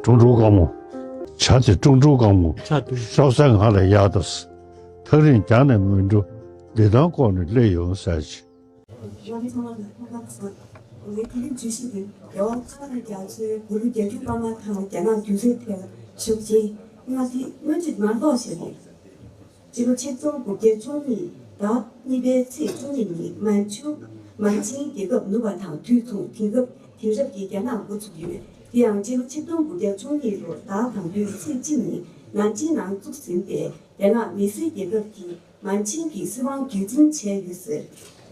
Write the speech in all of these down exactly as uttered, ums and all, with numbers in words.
ཀྲུང་ཀྲུང་དཀར་མོ། བྱ་དེ་ཀྲུང་ཀྲུང་དཀར་མོ། ཆ་དུ། ཤོག་ས་ང་ལ་གཡར་དང་། ཐག་རིང་རྒྱང་ནས་མི་འགྲོ། བདེ་ཐང་ལྐོག་ནས་སླེབས་ཡོང་ཟེར་ཅིག། ང་ཚོ་ཚང་མ་ལ་ཁ་ཁ་ཚང་། ངའི་དེ་རིང་བརྗོད་གཞི་དེ་རྒྱལ་བ་ལྷ་ས་རྒྱ་མཚོའི་གུ་ལུ་རྒྱལ་དུས་པར་མ་དང་རྒྱ་ནག་སྒྱུ་རྩལ་ཐད་ལ་ཞུགས་རྗེས། ང་དེ་སྔོན་ཆད་མ་རྟོགས་ཞེས་རེད། སྤྱི་ལོ་ཆིག་སྟོང་དགུ་བརྒྱ་བཅུ་གཉིས་ཟླ་གཉིས་པའི་ཚེས་བཅུ་གཉིས་ཉིན་མན་ཆུ་མན་ཆིང་རྒྱལ་ཁབ་ནུབ་པ་དང་དུས་མཚུངས་དེང་སྐབས་དེང་རབས་ཀྱི་རྒྱ་ནག་འགོ་ཚུགས་ཡོད། དེ་ཡང་སྤྱི་ལོ་ཆིག་སྟོང་དགུ་བརྒྱ་བཅུ་གཉིས་ལོ་ཟླ་དང་པོའི་ཚེས་གཅིག་ཉིན་ནན་ཅིང་ནང་བཙུགས་ཟིན་པའི་རྒྱ་ནག་མི་སེར་རྒྱལ་ཁབ་ཀྱི་མན་ཆིང་གི་སྲིད་དབང་རྒྱུད་འཛིན་བྱས་ཡོད་ཟེར།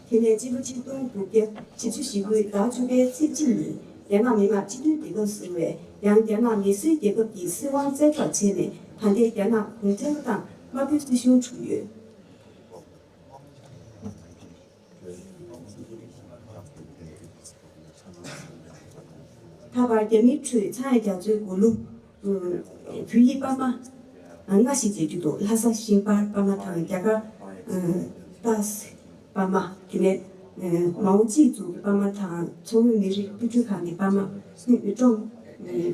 དེ་ནས་སྤྱི་ལོ་ཆིག་སྟོང་དགུ་བརྒྱ་བཞི་བཅུ་ཞེ་དགུའི་ཟླ་བཅུ་པའི་ཚེས་གཅིག་ཉིན་རྒྱ་ནག་མི་དམངས་སྤྱི་མཐུན་སྡེ་ཁག་ཟེར་བས་ཡང་རྒྱ་ནག་མི་སེར་རྒྱལ་ཁབ་ཀྱི་སྲིད་དབང་བཙན་འཕྲོག་བྱས་ནས་ད་ལྟའི་རྒྱ་ནག་གུང་ཁྲན་ཏང་དམར་པོའི་སྲིད་གཞུང་བྱུང་ཡོད། ད་བར་རྒྱ་མིའི་ཁྲོད་ཚངས་དབྱངས་རྒྱ་མཚོའི་མགུར་གླུ། བོད་ཡིག་པར་མ་ལྔ་ཞིག་མཇལ་རྒྱུ་འདུག། ལྷ་ས་ཤིང་པར་པར་མ་དང་རྒྱ་གར་ཏཱས་པར་མ། དེ་ནས་མའོ་ཙེ་ཏུང་གི་པར་མ་དང་མཚོ་སྔོན་མི་རིགས་དཔེ་སྐྲུན་ཁང་གི་པར་མ། ཀྲོང་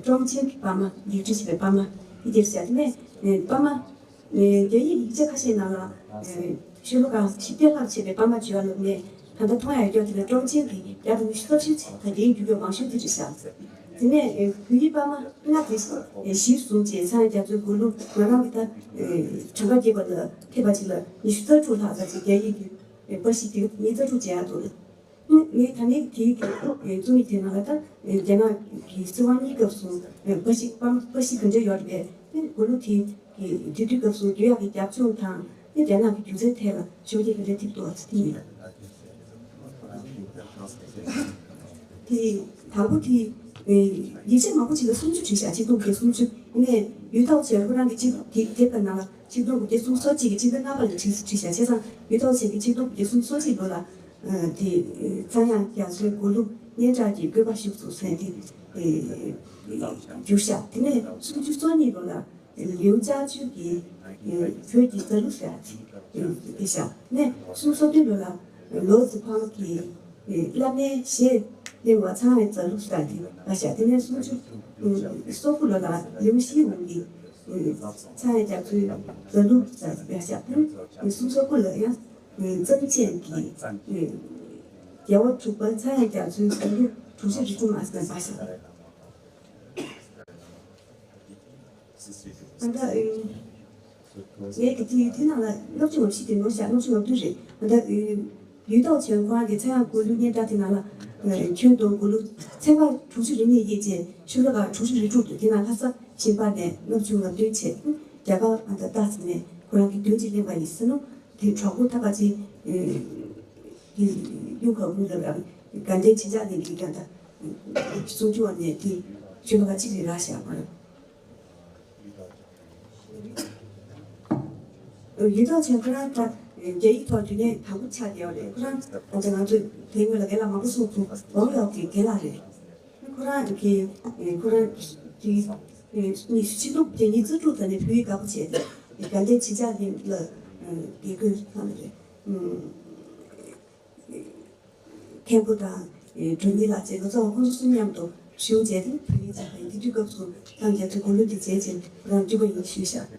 ཀྲོང་ཆེན་གྱི་པར་མ། ཡིག་འབྲི་བྱས་པའི་པར་མ་དེ་འདྲ་བྱས། དེ་ནས་པར་མ། རྒྱ་ཡིག་ཡིག་ཆ་ཁ་ཤས་ནང་ལ་ཤོ་ལོ་ཀ་ཞིབ་ལྟ་ལྷག་བྱས་པའི་པར་མ་བརྗོད་པ་ལ་ངས་ད་ལྟ་མཐོང་ཡག་སྐྱོ་དེ་ལ་ཀྲོང་ཆེན་གྱི་རྒྱ་དང་ཉི་ཤུ་རྩ་བཞི་ཚེ་ད་རྒྱའི་འགྱུར་བ་མང་ཤོས་དེ་རེད་ཤག། དེ་ནས་བོད་ཡིག་པར་མ་ལྔ་དེ་གཞིར་བཟུང་བྱས་ཚངས་དབྱངས་རྒྱ་མཚོའི་མགུར་གླུ་ང་རང་གི་ད་གྲངས་ཀ་རྒྱས་པ་ལ་ཕེབས་པ་ཅིག་ལ་ཉི་ཤུ་རྩ་དྲུག་ལྷག་ཙམ་ཞིག་རྒྱ་ཡིག་གི་པར་གཞི་དེ་ཉི་ཤུ་རྩ་དྲུག་མཇལ་ཡག་འདུག། ངས་ད་ནི་དེའི་རྩོམ་ཡིག་དེ་ནང་ལ་ད་རྒྱ་ནག་གི་སྲིད་དབང་གཉིས་སྐབས་སུ་པར་གཞི་པར་པར་གཞི་ག་འདྲ་ཡོད་རེད་པས། མགུར་གླུ་དེ་དེ་དུས་སྐབས་སུ་རྒྱུ་ཡག་གི་རྒྱབ་ལྗོངས་དང་རྒྱ་ནག་གི་སྒྱུ་རྩལ་ཐད་ལ་ཤུགས་རྐྱེན་ག་འདྲ་ཐེབས་འདུག་ཟེར་དེ་ཡིན། དེ་དང་པོ་དེ་ཡིག་ཆ་མང་པོ་ཅིག་ལ་སུམ་ཅུ་བྲིས་ཤག། ཆིག་སྟོང་དགུ་བརྒྱ་སུམ་ཅུ། ངས་ཡུས་ཏའོ་ཆན་ཁོ་རང་གི་ཆིག་སྟོང་དེབ་དེབ་ཀྱི་ནང་ལ་ཆིག་སྟོང་དགུ་བརྒྱ་སུམ་ཅུ་སོ་གཅིག་གི་ཕྱི་ཟླ་ལྔ་པ་ལ་བྲིས་བྲིས་ཤག། བྱས་ཙང་ཡུས་ཏའོ་ཆན་གྱི་ཆིག་སྟོང་དགུ་བརྒྱ་སུམ་ཅུ་སོ་གཅིག་ལོ་ལ། དེ་ཚངས་དབྱངས་རྒྱ་མཚོའི་མགུར་གླུ་སྙན་གྲགས་ཀྱི་བཀོད་པ་ཤུགས་སུ་སོན་ཏེ་བསྒྱུར་ཤག། དེ་ནས་སུམ་ཅུ་སོ་གཉིས་ལོ་ལ་ལིའུ་ཅཱ་ཅུའུ་གིས་བོད་ཀྱི་མཛའ་གླུ་ཟེར་ཡག་དེ་བྲིས་ཤག། དེ་ནས་སུམ་ཅུ་སོ་བདུན་ལོ་ལ་ལོ་ཙི་ཕང་གིས་བླ་མའི་ཞལ་གླིང་བ་ཚངས་དབྱངས་མཛའ་གླུ་ཟེར་ཡག་དེ་བྲིས་ཤག། དེ་ནས་སུམ་ཅུ་སོ་དགུ་ལོ་ལ་ལིའུ་ཤིན་ཝུན་གྱིས་ཚངས་དབྱངས་རྒྱ་མཚོའི་མཛའ་གླུ་ཟེར་ཡག་བྲིས་ཤག། དེ་ནས་སུམ་ཅུ་སོ་དགུ་ལོ་ཡང་། གཙང་ཆེན་གྱི་རྒྱལ་བ་དྲུག་པ་ཚངས་དབྱངས་རྒྱ་མཚོའི་མཛའ་གླུ་དྲུག་ཅུ་རེ་དྲུག་མ་ཟིན་པ་ཞིག། ཨ་ད་ངས་ཀྱི་དུས་དེ་ནང་ལ་ལྔ་བཅུ་ང་བཞི་དེ་ནོར་ཤག། ལྔ་བཅུ་ང་བདུན་རེད། ཨ་ད་ཡུས་ཏའོ་ཆན་ཁོ་རང་གི་ཚངས་དབྱངས་མགུར་གླུ་སྙན་གྲགས་དེ་ནང་ལ་ཁྱོན་བསྡོམས་མགུར་གླུ་ཚན་ཁག་དྲུག་ཅུ་རེ་གཉིས་དབྱེ་བྱས་ཤོ་ལོ་ཀ་དྲུག་ཅུ་རེ་དྲུག་འདུག། དེ་ནང་ལྷ་ས་ཤིང་པར་ནས་ལྔ་བཅུ་ང་བདུན་བྱས། རྒྱ་གར་ཨ་ད་ཏཱས་ནས་ཁོ་རང་གི་བདུན་གཅིག་ལེན་པ་ཡིན་ཟེར་ནོ། དེ་གྲོགས་པོ་ཐ་པ་ཅི་ཡུ་ག་གུ་ལ་ར་དགའ་ལྡན་ཇི་ལྕགས་གླིང་གི་རྒྱ་ད་སུམ་ཅུ་བ་ནས་དེ་ཆོས་ལོ་ཀ་གཅིག་རེ་རག་ཤག་མ་རེད། ཡུས་ཏའོ་ཆན་ཁོ་རང་ད་རྒྱ་ཡིག་ཐོག་དུས་ནས་དང་པོ་ཆགས་བསྡད་པ་རེད། ཁོ་རང་ད་ང་ཚོ་དེ་སྔོན་ལ་རྒན་ལགས་མང་པོ་གསུངས་སོང་། ཝང་ཡའོ་གི་རྒན་ལགས་རེད། ཁོ་རང་གི་ཁོ་རང་གི་ཉི་ཤུ་ཆིག་སྟོང་དེ་ཉིས་བརྩི་དྲུག་ཙམ་ནས་བོད་ཡིག་དགའ་པོ་བྱས་ཏེ་དགའ་ལྡན་ཇི་ལྕགས་གླིང་ལ་དགེ་བསྐོས་གནང་བ་རེད། མཁན་པོ་དང་སྒྲོན་མེ་ལགས་བཅས་ང་ཚོ་ཁོང་ཚོ་གསུམ་མཉམ་དུ་ཞུགས་བྱས་ཏེ་བོད་ཡིག་སྦྱངས་པ་ཡིན། དེ་དུས་སྐབས་སུ་ཚངས་དབྱངས་རྒྱ་མཚོའི་མགུར་གླུ་འདི་མཇལ་རྗེས་ཁོ་རང་སྐྱིད་པོ་ཡིན་ཞུས་ཤག། དེ་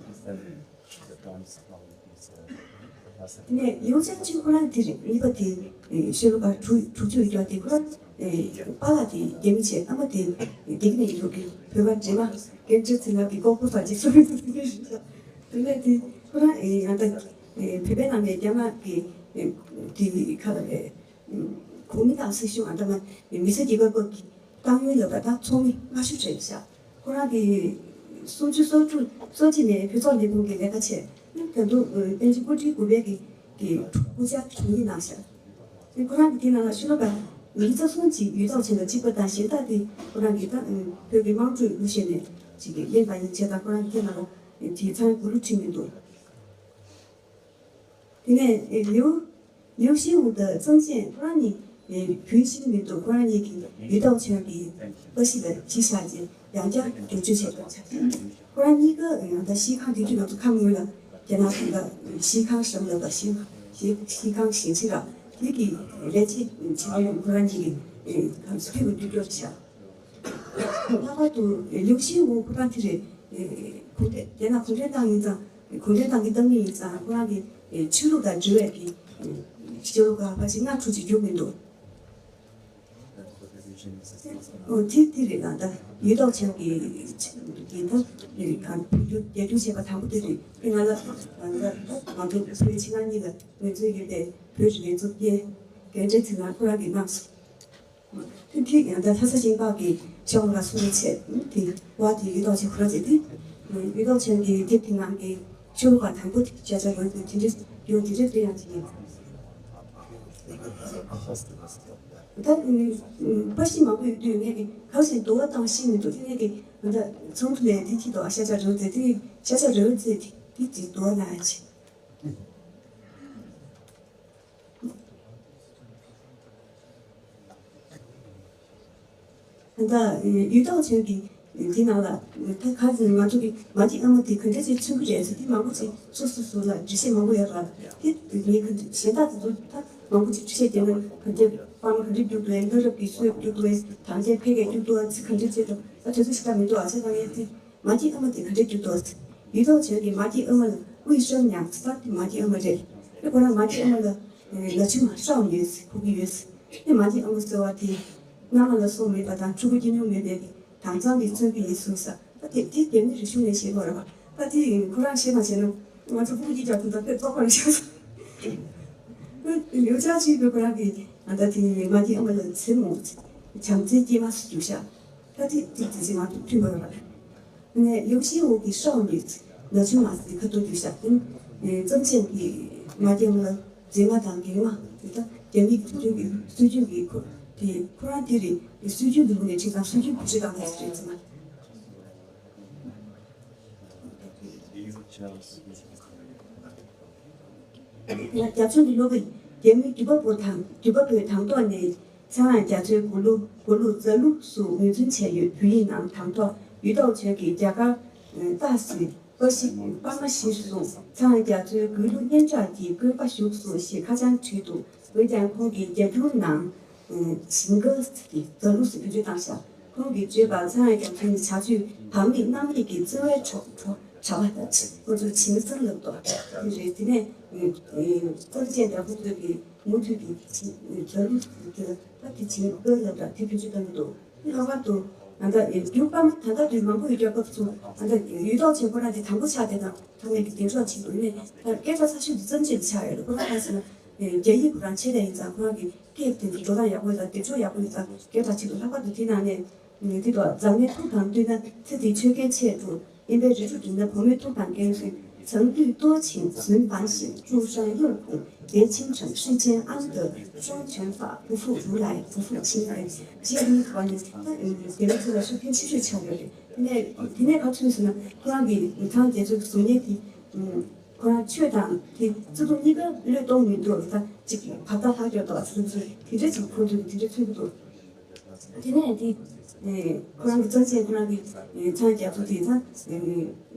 ནས་ལིའུ་ཅཱ་ཅུའུ་ཁོ་རང་དེ་རིང་གཉིས་པ་དེ་ཤོ་ལོ་ཀ་དྲུག་དྲུག་ཅུ་ཡོད་ཀྱང་དེ་ཁོ་རང་པཱ་ལགས་དེ་རྒྱ་མི་བྱས། ཨ་མ་དེ་རྒྱ་གི་ནས་ཡིན་འདུག་གི། བོད་པ་འདྲེས་མ་ཀན་ཅི་ཚེ་ལགས་ཀྱི་ལྐོག་པོ་ས་ཅིག་སོང་ཡོད་འདུག་ཟེར་གྱི་ཞུ་ཤག། དེ་ནས་དེ་ཁོ་རང་ཡང་ད་བོད་པའི་ནང་ནས་རྒྱ་ནག་གི་དེ་ཁ་ལ་རེད། གོ་མིན་ཏང་སྲིད་གཞུང་ཨ་ད་མ་མི་སེར་རྒྱལ་ཁབ་ཀྱི་ཏང་ཡོན་ལ་བ་ད་ཚོགས་མི་སྔ་ཤོས་རེད་ཤག། ཁོ་རང་གི་སུམ་ཅུ་སོ་དྲུག་སོ་གཅིག་ནས་བོད་སོག་ལས་ཁུངས་ཀྱི་ལས་ཀ་བྱས། ད་དུང་པཎ་ཆེན་སྐུ་ཕྲེང་དགུ་པའི་གི་གི་སྐུ་བཅར་དྲུང་ཡིག་གནང་ཤག། དེ་ཁོ་རང་གི་དེ་ནང་ལ་ཤོ་ལོ་ཀ་ཉི་ཤུ་རྩ་གསུམ་ཅིག་ཡུས་ཏའོ་ཆན་དང་གཅིག་པ་དང་གཞན་དག་དེ་ཁོ་རང་གི་ད་བོད་ཀྱི་དམངས་ཁྲོད་གླུ་གཞས་ནས་ཅིག་གི་ལེན་པ་ཡིན་བྱས་ད་ཁོ་རང་གི་དེ་ནང་ལ་དེ་ཚང་མགུར་གླུ་ཁྲིད་མི་འདུག། དེ་ནས་ལིའུ་ལིའུ་ཤིན་ཝུ་དང་ཙང་ཅན་ཁོ་རང་གཉིས་བོད་ཤེས་མི་འདུག། ཁོ་རང་གཉིས་ཀྱིས་ཡུས་ཏའོ་ཆན་གྱི་པར་གཞི་ལ་གཞི་བཞག་རྗེས་ཡང་བསྐྱར་བསྒྱུར་བཅོས་བྱས་པ། ཁོ་རང་གཉིས་ཀ་ཡང་ད་ཤིས་ཁང་དེ་དུས་ང་ཚོ་ཁམས་སྔོན་ལ་རྒྱ་ནག་གཞིས་ཁང་ཤིས་ཁང་ཞབས་ལ་དང་ཤིས་ཤིས་ཤིས་ཁང་ཞིང་ཆེན་ར་དེ་གི་ལས་བྱེད་བྱེད་པ་ཡང་ཁོ་རང་གཉིས་ཀྱིས་ཁམས་སུ་ཕེབས་པ་དུས་སྐབས་བཞག། ལྷག་པར་དུ་ལིའུ་ཤིན་ཝུ་ཁོ་རང་དེ་རེད། གུང་ཁྲན་དེ་ན་གུང་ཁྲན་ཏང་ཡིན་ཙང་གུང་ཁྲན་ཏང་གི་ཏང་མི་ཡིན་ཙང་ཁོ་རང་གི་ཆོས་ལུགས་དང་འབྲེལ་བའི་གི་ཤེས་རབ་ཁ་ཕལ་ཆེར་ལྔ་དྲུག་ཅིག་བསྒྱུར་གྱིན་འདུག་ཨོ་དེ་དེ་རེད་ལ། ད་ཡུས་ཏའོ་ཆན་གྱི་གྱི་ད་གང་བོད་བསྒྱུར་རྒྱ་བསྒྱུར་བྱས་པ་དང་པོ་དེ་རེད། དེ་ང་ལ་ང་ལ་ང་ཚོ་བོད་ཕྱི་ནང་གཉིས་ལ་ངོས་འཛིན་ཡོད་པའི་བོད་རིག་གནས་གཙུག་རྒྱན་རྒན་བཀྲས་ཚེ་རིང་ཁོ་རང་གིས་གནང་སོང་། དེ་དེ་ཡང་ད་ལྷ་ས་ཞིང་ལྤགས་ཀྱི་ཤོག་ལ་སུ་རེད་བྱས་དེ་བ་དེ་ཡུས་ཏའོ་ཆན་ཁོ་རང་བྱས་དེ་ཡུས་ཏའོ་ཆན་གྱི་དེབ་དེ་ནང་གི་ཤོ་ལོ་ཀ་དང་པོ་དེ་ཤ་ཤ་རང་དེ་དེ་འདྲ་ཡོད། དེ་འདྲ་དེ་ཡང་བྱས་ཡིན། ད་པར་ཤིང་མང་པོ་ཡོད་དུས་ངས་ཀྱི་གང་ཞིག་འདུ་བ་བཏང་ཤེས་མི་འདུག་དེ་ངས་ཀྱི་ད་ཚོང་དུ་ལས་དེ་ཁྱི་དོ་ཤ་ཤ་རོལ་རྩེད་དེ་ཤ་ཤ་རོལ་རྩེད་དེ་དེ་དེ་འདུ་བ་ན་ཡ་ཆེ། ད་ཡུས་ཏའོ་ཆན་གྱི་འདི་ནང་ལ་ད་ག་ཚོད་ང་ཚོ་གི་མ་ཏི་ཨ་མ་དེ་ག་འདྲ་ཅིག་མཚོན་གྱི་རེད་ཟེར་དེ་མང་པོ་ཅིག་སོ་སོ་སོ་ལ་འགྲེལ་བཤད་མང་པོ་ཡོད་ར། དེ་ངས་ག་འདྲ་གཞན་དག་དེ་ཚོ་ད་མང་པོ་ཅིག་འགྲེལ་བཤད་བསྟན་ན་ག་འདྲ་པར་མ་ག་འདྲ་རྒྱུག་འགྲོ་ཡ། ལོ་རབས་ཀྱི་སྲོལ་རྒྱུག་འགྲོ་ཡ། དམ་བཅའ་ཕལ་སྐད་རྒྱུག་འགྲོ་བ་ཚིག་ག་འདྲ་བྱེད་འགྲོ་ད་དེ་ཚོ་ཞིག་ད་མི་འདུག་ཨ་ཚེ་ད་ངས་དེ། མ་ཏི་ཨ་མ་དེ་ག་འདྲས་གྱུར་ཏོ། ཡུས་ཏོག་ཆོས་ཀྱི་མ་ཏི་ཨ་མ་ལ་དབུས་ཤོར་ཉག་ཚ་དེ་མ་ཏི་ཨ་མ་རེད། ཨེ་ཁོ་རང་མ་ཏི་ཨ་མ་ལ་ལ་ཆུ་མ་ཧྲའོ་ཡོད་ཟེར་གོ་གི་ཡོད་ཟེར། ཨེ་མ་ཏི་ཨ་མ་ཟེར་བ་དེ་མནའ་མ་ལ་སོང་མེད་པ་དང་ཕྲུ་གུ་སྐྱེ་མྱོང་མེད་པའི་གི་དྭངས་གཙང་གི་བཙོན་པ་ཡིན་གསུངས་ས། ད་དེ་དེ་རྒྱ་མི་རིག་གཞུང་ནས་བཤད་དགོས་རེད་པ། ད་དེ་ཁོ་རང་བཤད་མ་བཤད་ན་ང་ཚོ་ཕྲུ་གུ་སྐྱེ་རྒྱག་ཐུབ་ད་དཔེ་བཙོག་པ་རེད་ཤག་ལིའུ་ཅཱ་ཅི་པའི་ཁོ་རང་གི་ད་དེ་མ་ཏི་ཨ་མ་ལ་ཚེ་མོ་བྱམས་བརྩེའི་སྐྱེས་མ་སུ་གྱུར་ཤག་ད་དེ་དེ་དེ་ཚེ་ང་ཚོ་མཐུན་པ་རེད་པ། ནས་ལིའུ་ཤིན་ཝུ་གི་ཧྲའོ་ནི་ན་ཆུང་མ་ཟིན་ཁ་ཐུག་དུས་ཤག་དེ་རྩོམ་ཆེན་གྱི་མ་ཏི་ཨ་མ་ལ་མཛེས་མ་དང་གེགས་མ་དེ་ད་རྒྱ་མི་དུས་རྒྱུན་གྱི་སྲོལ་རྒྱུན་གྱི་ཁོ་དེ་ཁོ་རང་དེ་རེད། སྲོལ་རྒྱུན་གྱི་ལུགས་ནས་ཁྲིད་དང་སྲོལ་རྒྱུན་གྱི་ཁྲིད་དང་དེ་རེད་ཚེ་མ། རྒྱ་མཚོ་གི་ལོ་གི་རྒྱ་མི་རྒྱུད་པ་པོ་དང་རྒྱུད་པ་པོའི་དང་ཐོག་ནས་ཚངས་དབྱངས་རྒྱ་མཚོའི་མགུར་གླུ་མགུར་གླུ་རྩ་ལུགས་སུ་ངོས་འཛིན་བྱས་ཡོད། བོད་ཡིག་ནང་དང་ཐོག་ཡུལ་ཐོག་ཆོས་ཀྱི་རྒྱ་གར་ཏཱ་སི་པར་ཤི་པར་མ་ཤི་སོང་། ཚངས་དབྱངས་རྒྱ་མཚོའི་མགུར་གླུ་སྙན་གྲགས་ཀྱི་བཀོད་པ་བཞུགས་སོ་ཞེས་ཁ་བྱང་བྲིས་འདུག་འོན་ཀྱང་ཁོང་གིས་རྒྱ་འགྱུར་ནང་ཞིང་ཁ་གི་རྩ་ལུགས་སུ་བེད་སྤྱོད་བཏང་ཤག་ཁོང་གིས་བརྗོད་པར་ཚངས་དབྱངས་རྒྱ་མཚོ་ནི་བྱ་སྤྱོད་བག་མེད་རྣམ་གཡེང་གི་བརྩེ་བའི་གྲོགས་གྲོགས་གྲྭ་པ་དང་ཁོ་ཚོ་བྱིངས་ཙམ་ལབ་ཏོ་དེ་རེད། དེ་ནས་རྩོམ་ཆེན་དང་ཁོ་ཚོས་ཀྱི་མུ་མཐུད་ཀྱི་བྱིངས་རྩ་ལུགས་དེ་ལ་ད་དེ་བྱིངས་བཀོད་ལབ་དང་དེ་བེད་སྤྱོད་བཏང་གི་འདུག་ལྷག་པར་དུ་ང་ད་རྒྱུག་པ་མ་ད་ལྟ་དུས་མང་པོ་ཡོད་རྒྱག་སྐབས་སུ་ང་ད་ཡུལ་ཐོག་ཆེན་པོ་ར་དེ་དང་པོ་ཆགས་དེ་དང་ཐ་མའི་གི་བདེ་མཆོག་ཆེན་པོ་ནས་ད་སྐད་གྲགས་ཚ་ཤོས་དེ་བཙན་བྱོལ་དུ་ཆགས་ཡོད་ལ་ཁོ་རང་ཁ་སང་རྒྱ་ཡིག་ཁོ་རང་ཆེད་ལས་ཡིན་ཙང་ཁོ་རང་གི་སྐད་དེ་ཚོ་འགྲོ་སྟངས་ཡག་པོ་ཡོད་ཙང་སྡེབ་སྦྱོར་ཡག་པོ་ཡོད་ཙང་སྐད་གྲགས་ཆེ་འདུག་ལྷག་པར་དུ་དེ་ནང་ནས་དེ་དང་མཛངས་མའི་ཐུགས་དང་བསྟུན་ན་ཚེ་འདིའི་ཆོས་རྒྱལ་ཆེད་དུ་ཨིན་པའི་རི་ཁྲོད་དུ་ན་བུ་མོའི་ཐུགས་དང་འགལ་ཚུལ་མཛངས་བདུད་གཏོར་ཆེན་བཟུང་བཏང་ཞིང་བཅུ་ཧྲང་གཡོར་ཁུང་བདེ་ཆེན་དྲང་ཧྲིན་ཅན་ཨང་དུ་ཀྲུང་ཆོན་ཧྥ་བུ་ཧྥུ་རུ་ལའི་བུ་ཧྥུ་ཆིང་ལའི་ཅེས་གཉིས་ཐོག་ནས་ད་དེ་ལ་ཚོ་ལ་ཤུགས་རྐྱེན་ཆེ་ཤོས་ཆགས་ཡོད་རེད། དེ་ནས་དེ་ནས་ག་ཚོད་ཟེར་ན་ཁོ་རང་གི་ཚངས་དེ་ཚོའི་གཟུགས་བརྙན་དེ། ཁོ་རང་ཆོས་དང་དེ་བརྩེ་དུང་གཉིས་ཀ་བློས་གཏོང་མི་འདུག་ད་ཅིག་བར་ཐག་ལྷག་ཡོད་དོ་ཟེར་ཚུལ་དེ་འདྲ་ཅིག་ཁོ་ཚོས་དེ་འདྲ་མཚོན་གྱི་འདུག་དེ་ནས་དེ་ཁོ་རང་གི་རྩ་ཆེན་ཁོ་རང་གི་ཚངས་རྒྱ་མཚོ་དེ་ད་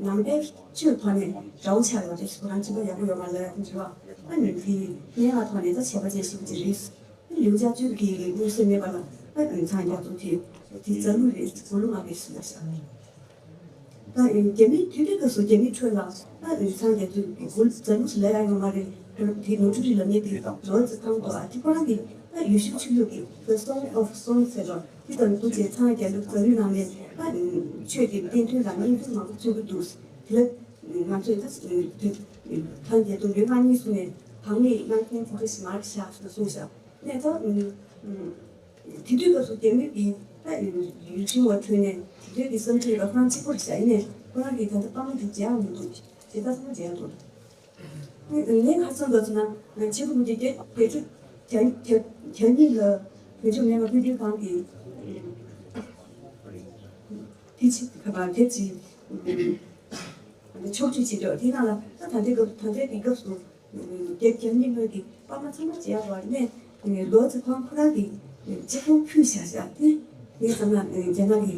ནང་པའི་ཆོས་ཐོག་ནས་དགྲ་བོ་ཆགས་ཡོད་རེད། ཁོ་རང་སྤྱོད་པ་ཡག་པོ་ཡོད་མ་རེད་འདྲི་བ་ཨ་ནི་དེ་སྙན་ངག་ཐོག་ནས་ད་བྱས་པ་ཅན་ཞིག་ཅིག་རེད། ལིའུ་ཅཱ་ཅུན་གྱི་མངོན་གསལ་མེད་པ་ལ་ཨ་ཚངས་རྒྱ་མཚོ་དེ་དེ་རྩ་ལུགས་རེད། མགུར་གླུ་ངག་རེད་ཟེར་ལ་བཞག་ད་རྒྱ་མིའི་དུས་དེ་སྐབས་སུ་རྒྱ་མིའི་ཁྲོད་ལ་ཨ་ཚངས་རྒྱ་མཚོའི་མགུར་རྩ་ལུགས་སུ་ལབ་ཡ་ཡོད་མ་རེད། དེ་ནོར་འཁྲུལ་རིགས་ལབ་མཁན་དེ་ལོ་ཙི་ཐང་དུ་ཨ་དེ་ཁོ་རང་གི་ཨ་ཡུལ་ཤུལ་ཆོས་ལུགས་ཀྱི་The Song of Songs ཟེར་བ་དེ་དང་ཐུག་རྗེས་ཚངས་རྒྱ་མཚོའི་རྩ་ལུགས་ནང་ནས་ཨ་ཆོས་ཀྱི་བསྟན་དོན་ལ་སྙིང་དོན་མང་པོ་མཚོན་གྱི་འདུག་དེ་ལ་ང་ཚོས་ད་ཚངས་རྒྱ་མཚོ་ལོ་ལྔ་གཉིས་སོང་ནས་བག་མེད་གནང་མཁན་དེ་འདྲ་ཞིག་མ་རེད་ཤག་ཟེར་གསུངས་ཤག་ནས་ད། དེ་དུས་སྐབས་སུ་རྒྱ་མི་གིས་ད་ཡུལ་ཤུལ་བ་ཁྲོད་ནས་དེ་དུས་ཀྱི་བསམ་ཚུལ་ལ་ཁོ་རང་གཅིག་པུར་བཞག་ཡིན་ནས་ཁོ་རང་གིས་ད་ལྟ་དཔའ་མོ་དེ་མཇལ་ཡང་མི་འདུག་ཇི་ལྟར་སོང་མཇལ་ཡང་འདུག་ངས་ཁ་སང་འདོད་ཚུལ་ན་ང་ཆེ་བུ་མི་འདི་དེ་བེད་སྤྱོད་བྱ་བྱ་གཉིས་ལ་བེད་སྤྱོད་མེད་པ་དཔེ་སྐྲུན་ཁང་གི་དེ་ཅི་ག་པར་དེ་ཅི་ཕྱོགས་བཅུ་བྱེད་འདོད་དེ་ནང་ལ་ད་ད་ལྟའི་སྐབས་ད་ལྟའི་གི་སྐབས་སུ། རྒྱ་རྒྱ་མི་དངོས་ཀྱི་པར་མ་ཚང་མ་མཇལ་བར་ནས་ལོ་ཙི་ཁོང་ཁོ་རང་གི་གཅིག་པུ་ཕུལ་བཞག་བཞག་དེ་ངས་བསམ་ན་རྒྱ་ནག་གི་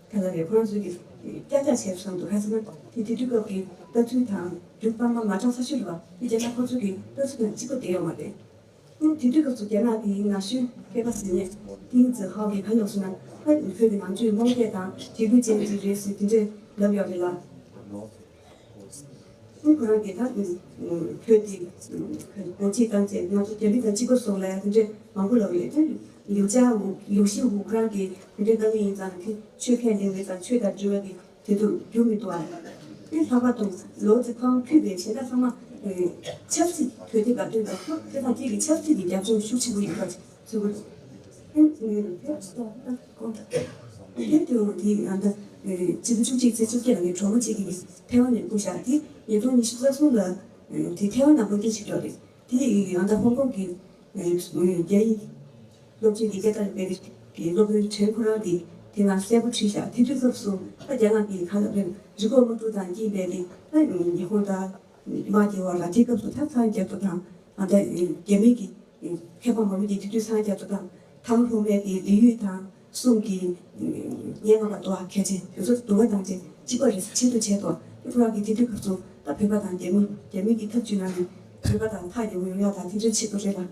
ག་ལ་རེད་ཁོ་རང་ཚོ་གི་སྐྱ་འཇག་བྱས་སོང་འདུག་ཧ་ཚང་ན་དེ་དེ་དུས་སྐབས་ཀྱི་ལྟ་ཚུལ་དང་རྒྱུ་པར་མ་མ་གྲགས་ས་ཤོད་རེད་བ་དེ་རྒྱ་ནག་ཁོ་ཚོ་གི་ལྟ་ཚུལ་དང་གཅིག་པ་དེ་ཡོད་མ་རེད། དེ་དུས་སྐབས་སུ་རྒྱ་ནག་གི་ན་གཞོན་མཁས་པ་ཟེར་ནས་ཏིང་ཙི་ཧའོ་གིས་ག་ལབ་སོང་ན་ ཁ་བོད་ཀྱི་ནང་ཆོས་རྨོངས་དད་དང་འབྲེལ་འདྲིས་ཅན་ཅིག་རེད་ཟེར་དེ་འདྲས་ལབ་ཡོད་རེད་ལ། ཁོ་རང་གིས་ད་བོད་དེ་སྒོ་ཕྱེ་བཏང་བྱས་ང་ཚོ་རྒྱ་མི་དང་གཅིག་པ་སོང་ལ་དེ་འདྲས་མང་པོ་ལབ་ཡོད་དེ། ལིའུ་ཅཱ་ཝུ་ལིའུ་ཤིན་ཝུ་ཁོ་རང་གིས་དེ་འདྲས་གནང་གི་ཡིན་ཙང་དེ་ཆོས་ཁས་ལེན་མེད་ཙང་ཆོས་དང་འབྲེལ་བ་གི་དེ་ཚོ་རྒྱུ་མི་འདུག་ཨ། དེ་ལྷག་པར་དུ་ལོ་ཙི་ཁོང་ཕུད་པའི་གཞན་དག་ཚང་མ་ཆབ་སྲིད་དོན་དེ་ག་དོན་དང་དེ་དང་དེ་གི་ཆབ་སྲིད་ཀྱི་རྒྱབ་ལྗོངས་ཤུགས་ཆེན་པོ་ཡོད་པ་ཚོད་དགོས། དེ་དུས་དེ་ཡང་ད་ཕྱི་ཟླ་བཅུ་གཅིག་ཚེས་བཅོ་བརྒྱད་ལ་ངའི་གྲོགས་པོ་གཅིག་གིས་ཐའེ་ཝན་ནས་བསྐུར་བཞག་དེ་ཉིས་སྟོང་ཉི་ཤུ་རྩ་གསུམ་ལ་དེ་ཐའེ་ཝན་ནང་བསྐུར་སྐྱོད་བྱེད་ཀྱི་ཡོད་རེད། དེ་ཡང་ད་ཧོང་ཀོང་གི་རྒྱ་ཡིག་སློབ་ཆེན་གྱི་སྐད་བརྡ་སྤེལ་གྱི་སློབ་དཔོན་ཕྲན་ཁོ་རང་གིས་དེ་ང་གསལ་པོ་བྲིས་བཞག་དེ་དུས་སྐབས་སུ་ད་རྒྱ་ནག་གི་ཁ་ལ་རེད་རི་ཁོག་དམག་འཁྲུག་དང་གཅིག་པའི་ལི་ད་ཉི་ཧོང་དང་དམག་གི་འོག་ལ་དེ་སྐབས་སུ་ད་ཚང་རྒྱ་མཚོ་དང་ཨ་ད་རྒྱ་མི་གི་མཁས་པ་མང་པོ་གིས་དེ་དུས་ཚང་རྒྱ་མཚོ་དང་ཐང་ལྷོ་མའི་གི་ལི་ཡུལ་དང་གསུམ་གྱི་སྙན་ངག་ལ་དོ་བ་གལ་ཆེན་དེ་ཚོ་དུ་བ་དང་ཅན་གཅིག་པ་རེད་ཆེད་དུ་བྱས་ཏོ། ཁོ་རང་གིས་དེ་དུས་སྐབས་སུ་ད་བོད་པ་དང་རྒྱ་མི་རྒྱ་མི་གི་འཐབ་ཇུས་ནང་ནས་བོད་པ་དང་ཐག་ཉེ་བོ་ཡོང་ཡག་དང་དེ་འདྲ་བྱེད་དགོས་རེད་ལ།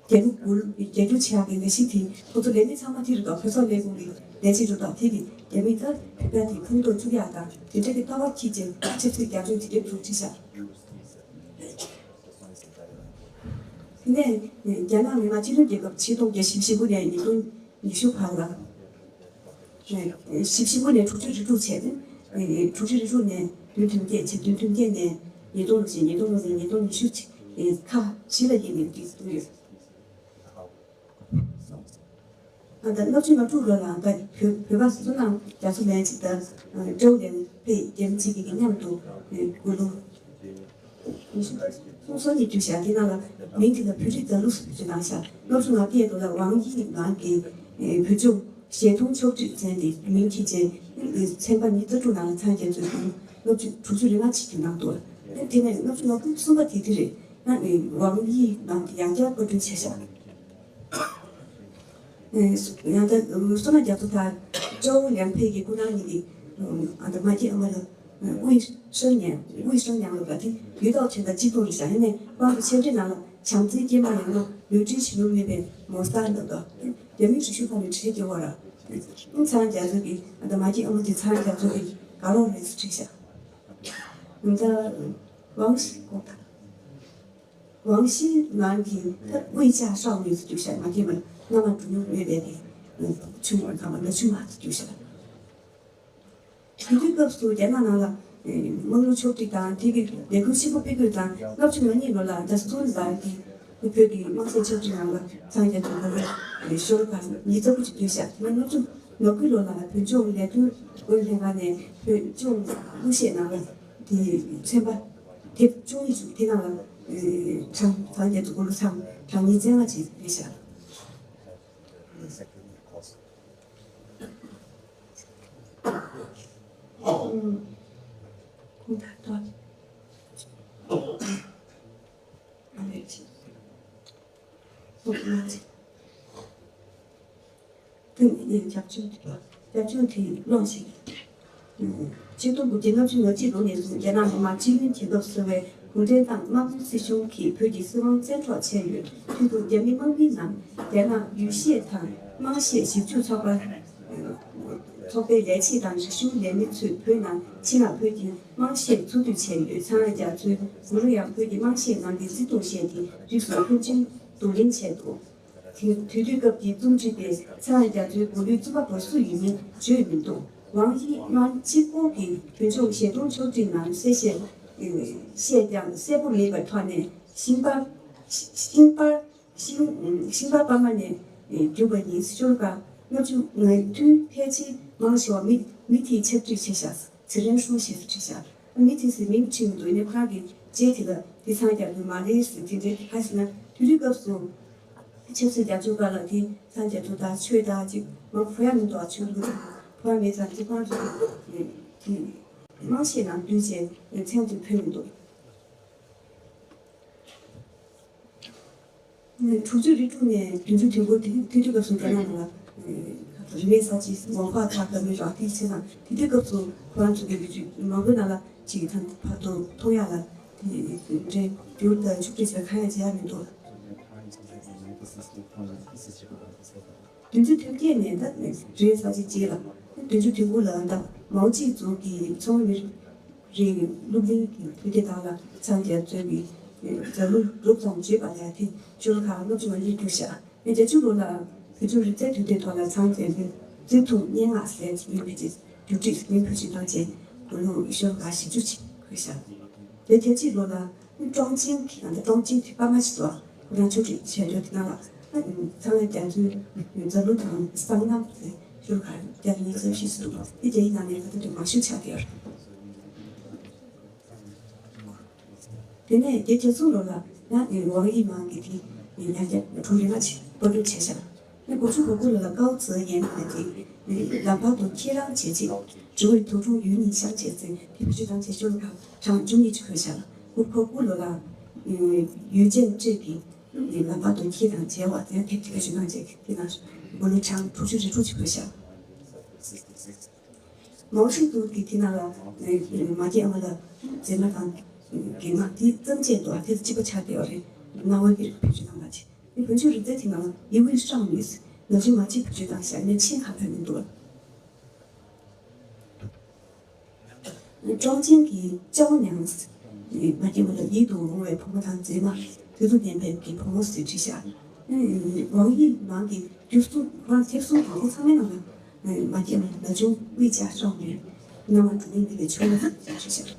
རྒྱ་རྒྱ་རྒྱུག་རྒྱ་རྒྱུག་བྱེད་ཡག་གི་ལས་གཞི་དེ་ཁོ་ཚོ་ལས་མི་ཚང་མ་དེ་རུ་དང་བོད་སོག་ལས་ཁུངས་ཀྱི་ལས་བྱེད་རུ་དང་དེ་གི་རྒྱ་མི་ད་བོད་པ་དེ་ཕུང་དུ་བཅུག་ཡག་དང་དེ་འདྲ་གི་ལྟ་བ་ཁྱི་ཅན་ཆབ་སྲིད་རྒྱ་ལྗོངས་དེ་འདྲ་འཛུགས་ཅི་བྱ། དེ་ནས་རྒྱ་ནག་མི་དམངས་སྤྱི་མཐུན་རྒྱལ་ཁབ་ཆིག་སྟོང་བརྒྱད་བརྒྱ་བཞི་བཅུ་ཞེ་དགུ་ནས་ཉིས་སྟོང་ཉི་ཤུ་བར་ལ། བཞི་བཅུ་ཞེ་དགུ་ནས་དྲུག་ཅུ་རེ་དྲུག་བྱས་ཏེ། དྲུག་ཅུ་རེ་དྲུག་ནས་བདུན་ཐོན་སྐྱེད་བྱས་བདུན་ཐོན་སྐྱེད་ནས་ཉིས་སྟོང་ལོ་བཞི་ཉིས་སྟོང་ལོ་བཞི་ཉིས་སྟོང་ཉི་ཤུ་ཁ་བཞི་ལ་ཡིན་ནས་འགྲིག་ཡོད། ཨ་ད་ལྔ་བཅུ་ང་དྲུག་ལོ་ལ་ད་བོད་བོད་པ་སུ་ནང་རྒྱ་མཚོ་ལན་གཅིག་ད་ཀྲོའུ་ལན་ཕེ་རྒྱལ་མི་གཅིག་གི་མཉམ་དུ་དགུང་ལོ། སོང་སོང་ཉིད་བསྒྱུར་བྱ་དེ་ནང་ལ་མིང་དེ་ལ་བོད་རིགས་དག་ལུགས་སུ་བརྗོད་གནང་བྱ། ལྔ་བཅུ་ང་བརྒྱད་ལོ་ལ་ཝང་དབྱི་ནང་གི་བོད་ལྗོངས་ཞལ་མཐོང་ཕྱོགས་བསྒྲིགས་ཚན་དེ་མིང་གི་ཅན་ཚན་པ་ཉི་ཤུ་རྩ་དྲུག་ནང་ལ་ཚང་རྒྱ་མཚོའི་དགུང་ལོ་དྲུག་ཅུ་རེ་ལྔ་ཅིག་བསྒྱུར་གནང་འདུག་དེ་ནས་ལྔ་བཅུ་ང་དགུ་གསུམ་པ་དེ་དེ་རེད། ང་ནི་ཝང་དབྱི་ནང་གི་ཡང་བསྐྱར་བཀའ་འཁྲོལ་བྱས་བྱ། ཡང་ད་བསོད་ནམས་རྒྱ་མཚོ་དང་ཀྲོའུ་ལན་ཕེ་གི་སྐུ་ནང་གཉིས་ནི་ཨ་ད་མ་སྐྱེས་ཨ་མ་ལ་དབུས་ཧྲང་ཉང་དབུས་ཧྲང་ཉང་ལ་དེ་ཡུལ་ཐོག་ཆེན་དང་སྤྱི་ཚོགས་རིག་བྱ་ཡིན་ནས་དབང་དུ་ཆེ་འདྲེ་ནང་ལ་བྱམས་བརྩེའི་སྐྱེས་མ་ཡང་ན་ལུས་འབྲེལ་བྱེད་ལུགས་མེད་པའི་མོ་ས་ལ་དང་རྒྱ་མིའི་རིག་གཞུང་ཐོག་ནས་བྲིས་ཀྱི་བར་ཨ་ཚང་རྒྱ་མཚོ་གི་ཨ་ད་མ་སྐྱེས་ཨ་མ་དེ་ཚང་རྒྱ་མཚོ་གི་དགའ་ལོ་རེད་ཟེར་བྲིས་བྱ། ད་ཝང་ཞིག་གོ་ད། ཝང་ཞིན་ནང་གི་ད་དབུས་ཅ་ཧྲའོ་མིང་ཙི་ཅུ་ཤ་མ་སྐྱེས་མ་མནའ་མ་འགྲོ་མྱོང་མེད་པའི་གི་ཆུང་བ་ཚང་མ་ན་ཆུང་མ་ཙི་ཅུ་ཤ། དེ་དུས་སྐབས་སུ་རྒྱ་ནག་ནང་ལ་དམངས་གླུ་ཕྱོགས་སྒྲིག་དང་དེ་གི་ལས་འགུལ་ཆེན་པོ་སྤེལ་དགོས་དང་ལྔ་བཅུ་ང་གཉིས་ལོ་ལ་ད་སུན་ལ་གི་བོད་ཀྱི་དམངས་སེམས་ཆབ་སྲིད་ནང་ལ་ཚང་རྒྱ་དུ་ལ་ཤོར་བ་ཉིས་རྩ་དགུ་ཅིག་ཕུལ་ཤག་ལྔ་བཅུ་ང་དགུ་ལོ་ལ་བོད་ལྗོངས་ལས་དོན་ཨུ་ཡོན་ལྷན་ཁང་ནས་བོད་ལྗོངས་གླུ་གཞས་ནང་ལ་དེ་ཚན་པ་དེབ་བཅུ་གཉིས་བཙུགས། དེ་ནང་ལ་གྲངས་གྲངས་བརྒྱད་དུ་དགུ་ལོ་ཚང་གྲངས་ཉིས་བརྩེགས་ལྔ་ཅིག་རེད་ཤག་ཐེངས་འདིའི་རྒྱབ་ལྗོངས་དེ་རྒྱབ་ལྗོངས་དེ་ཀློག་ཞིག་ཆིག་སྟོང་དགུ་བརྒྱ་ལྔ་བཅུ་ང་གཅིག་ལོ་ནས་བཟུང་རྒྱ་ནག་མི་དམངས་སྤྱི་མཐུན་རྒྱལ་ཁབ་ཟེར་བའི་གུང་ཁྲན་ཏང་དམར་པོའི་སྲིད་གཞུང་གིས་བོད་ཀྱི་སྲིད་དབང་བཙན་འཕྲོག་བྱས་ཡོད། མཐུད་དུ་རྒྱ་མི་དམག་མི་རྣམས་རྒྱ་ནག་ཡུལ་གཞས་དང་དམངས་གཞས་ཞིབ་འཇུག་ཚོགས་པ་ཚོགས་པའི་ལས་བྱེད་དང་རིག་གཞུང་ལས་མི་ཚོས་བོད་ནང་ཕྱི་ནང་བོད་ཀྱི་དམངས་གཞས་འཚོ་སྡུད་བྱས་ཡོད། ཚངས་དབྱངས་རྒྱ་མཚོའི་མགུར་གླུ་ཡང་བོད་ཀྱི་དམངས་གཞས་ནང་གི་བརྩི་དུང་གཞས་ཀྱི་རིགས་སུ་ཕོན་ཆེན་བསྡུ་ལེན་བྱས་འདུག་དེ་དུས་དུས་སྐབས་ཀྱི་རྩོམ་སྒྲིག་པས་ཚངས་དབྱངས་རྒྱ་མཚོའི་མགུར་གླུའི་རྩོམ་པ་པོ་སུ་ཡིན་མིན་བརྗོད་མི་འདུག་ཝང་དབྱི་སྔར་གཅིག་པོ་གིས་བོད་ལྗོངས་ཞལ་མཐོང་ཕྱོགས་སྒྲིག་ནང་གསལ་བཤད་བཤད་ཀྱང་གསལ་པོ་མེད་པའི་ཐོག་ནས་ཤིང་པར་ཤིང་པར་ཤིང་ཤིང་པར་པར་མ་ནས་བརྒྱུད་པ་ཡིན། ཤོ་ལོ་ཀ་ལྔ་བཅུ་ང་དུས་ཕལ་ཆེར་མང་ཆེ་བ་མི་མི་དེས་ཕྱག་བྲིས་བྱས་ཤག་ཚེ་རིང་ཧྲུའུ་ཞེས་སུ་བྲིས་ཤག་མི་དེ་ཚོས་མིང་ཁྲིད་མི་འདུག་ཡིན་ནའི་ཁོ་རང་གིས་རྗེས་དེ་ལ་དེ་ཚང་རྒྱ་མཚོ་མ་རེད་ཟེར་དེ་འདྲའི་ག་ཟེར་ན་དུས་དུས་སྐབས་སུ་ཆབ་སྲིད་རྒྱབ་སྐྱོར་སྒང་ལ་དེ་ཚང་རྒྱ་མཚོ་དང་ཆོས་དང་ཅིག་མ་གོ་ཡ་མི་འདུག་ཨ་ཆོས་ལུགས་དང་གོ་ཡ་མེད་ཙང་དེ་ཁོ་རང་ཚོ་དེ་དམངས་གཞས་ནང་བསྡུས་བྱས་མཚན་དེ་ཕུལ་མི་འདུག་དྲུག་ཅུ་རེ་དྲུག་ནས་བདུན་ཅུ་དོན་དགུ་དེ་དུས་དུས་སྐབས་སུ་རྒྱ་ནག་ནང་ལ་རིག་གནས་གསར་བརྗེ་ཝང་ཧྭ་ཚ་ཁ་མི་རག་དེ་ཚེ་དང་དེ་དུས་སྐབས་སུ་ཁོ་རང་ཚོ་གི་ལོ་རྒྱུས་མང་པོའི་ནང་ལ་ཅིག་ཐང་བར་དུ་མཐོང་ཡག་ལ་དེ་འདྲའི་འགྱུར་དང་ཕྱུག་འབྲས་ཟེར་གང་ཡང་བྱེད་ཡག་མི་འདུག་བདུན་ཅུ་དོན་བརྒྱད་ནས་ད་རེས་ས་ཆ་གཅིག་ལ་བདུན་ཅུ་དོན་དགུ་ལ་ད་མའོ་ཅི་ཙུང་གིས་ཚོང་མི་རིགས་སློབ་གླིང་གི་དུས་དེ་དག་ལ་ཚང་རྒྱ་མཚོའི་གི་མཛད་ལུགས་གྲུབ་ཙམ་བརྗོད་པ་ལས་དེ་ཤོ་ལོ་ཀ་ལྔ་བཅུ་ང་གཉིས་བསྒྱུར་བཞག་ཨེ་བརྒྱད་ཅུ་ལོ་ལ་བོད་ལྗོངས་རིག་རྩལ་དུས་དེབ་ཐོག་ལ་ཚང་རྒྱ་མཚོའི་རྩིས་ཐོ་སྙན་ངག་ཟེར་མིང་བེད་སྤྱོད་བསྒྱུར་བསྒྲིགས་མིང་བེད་སྤྱོད་བཏང་རྗེས་མི་ལོ་ཤོ་ལོ་ཀ་བཞི་བཅུ་ཅིག་འཁོད་བཞག་དེ་དེ་གཅིག་ལོ་ལ་ཀྲོང་ཅིན་གྱི་ནང་དུ་ཀྲོང་ཅིན་གྱི་པར་མ་ཞིག་འདུག་ཁོ་རང་ཆུང་དུས་བྱས་དུས་དེ་ནང་ལ་ཚང་མས་རྒྱ་མཚོའི་མཛད་ལུགས་དང་སྲང་ལམ་དེ་ཤོ་ལོ་ཀ་བརྒྱ་དང་ཉི་ཤུ་རྩ་བཞི་ཙམ་འདུག་དེ་རྒྱ་ཡིག་ནང་ནས་ད་ལྟ་དུ་མང་ཤོས་ཆགས་བསྡད་ཡོད་རེད། དེ་ནས་བརྒྱད་ཅུ་གྱ་གསུམ་ལོ་ལ་ཡང་ཝང་ཡི་མང་གིས་དེ་ཡང་བསྐྱར་གྲུབ་འབྲས་ལྔ་ཅིག་པར་སྐྲུན་བྱས་ཤག་ནི་དགུ་བཅུ་གོ་དགུ་ལོ་ལ་ཀའོ་ཙེ་ཡན་ལགས་ཀྱིས་ལམ་བར་དུ་ཁྱེད་རང་བྱེད་ཅིག་འགྲོ་བའི་དུག་སྦྲུལ་ཡུལ་ཉིད་ཤར་བྱེད་ཚེ་དེ་བེད་སྤྱོད་བཏང་བྱས་ཤོ་ལོ་ཀ་གྲངས་བཅུ་གཉིས་ཅིག་འཁོད་ཤག་དགུ་བཅུ་གོ་དགུ་ལོ་ལ་ཡུས་ཅན་ཀྲེ་གིས་ལམ་བར་དུ་ཁྱེད་དང་མཇལ་བ་དེ་དེབ་ཅིག་བེད་སྤྱོད་གནང་རྗེས་དེ་ནང་མི་ལོ་གྲངས་དྲུག་ཅུ་རེ་དྲུག་ཅིག་འཁོད་ཤག་མའོ་ཧྲི་ཏུང་གིས་དེ་ནང་ལ་མ་སྐྱེས་ཨ་མ་ལ་མཛེས་མ་དང་གད་མ་དེ་ཙམ་བཅད་འདུག་དེ་གཅིག་པ་ཆགས་བསྡད་ཡོད་རེད། རྣ་བ་གིས་བེད་སྤྱོད་གནང་བ་བྱས། དེ་བོད་ཆོས་རིག་རྩལ་དེ་ནང་ལ་ཡི་ཝུའི་ཧྲང་ནུས་ནག་ཆུ་མ་གཅིག་བེད་སྤྱོད་བཏང་བཞག་ནས་ཆེས་ཁ་ཕན་མི་འདུག་ཀྲོང་ཅིན་གྱིས་ཅའོ་ཉང་མ་སྐྱེས་མ་ལ་ཡིད་དུ་འོང་བའི་བུ་མོ་དང་མཛེས་མ་དུས་ཚོད་ལྡན་པའི་གི་བུ་མོ་ཟེར་བྲིས་བཞག་ཝང་ཡི་མང་གིས་བསྒྱུར་གསུམ་ཁོ་རང་དེབ་གསུམ་དང་པོ་ཚང་མའི་ནང་ལ་མ་སྐྱེས་མ་ལ་ཅུང་དབུས་བྱ་ཤོག་ནས་རྣ་བ་འགྲོ་ནས་མི་ལས་ཆུང་བ་ཟེར་བྲིས་བཞག་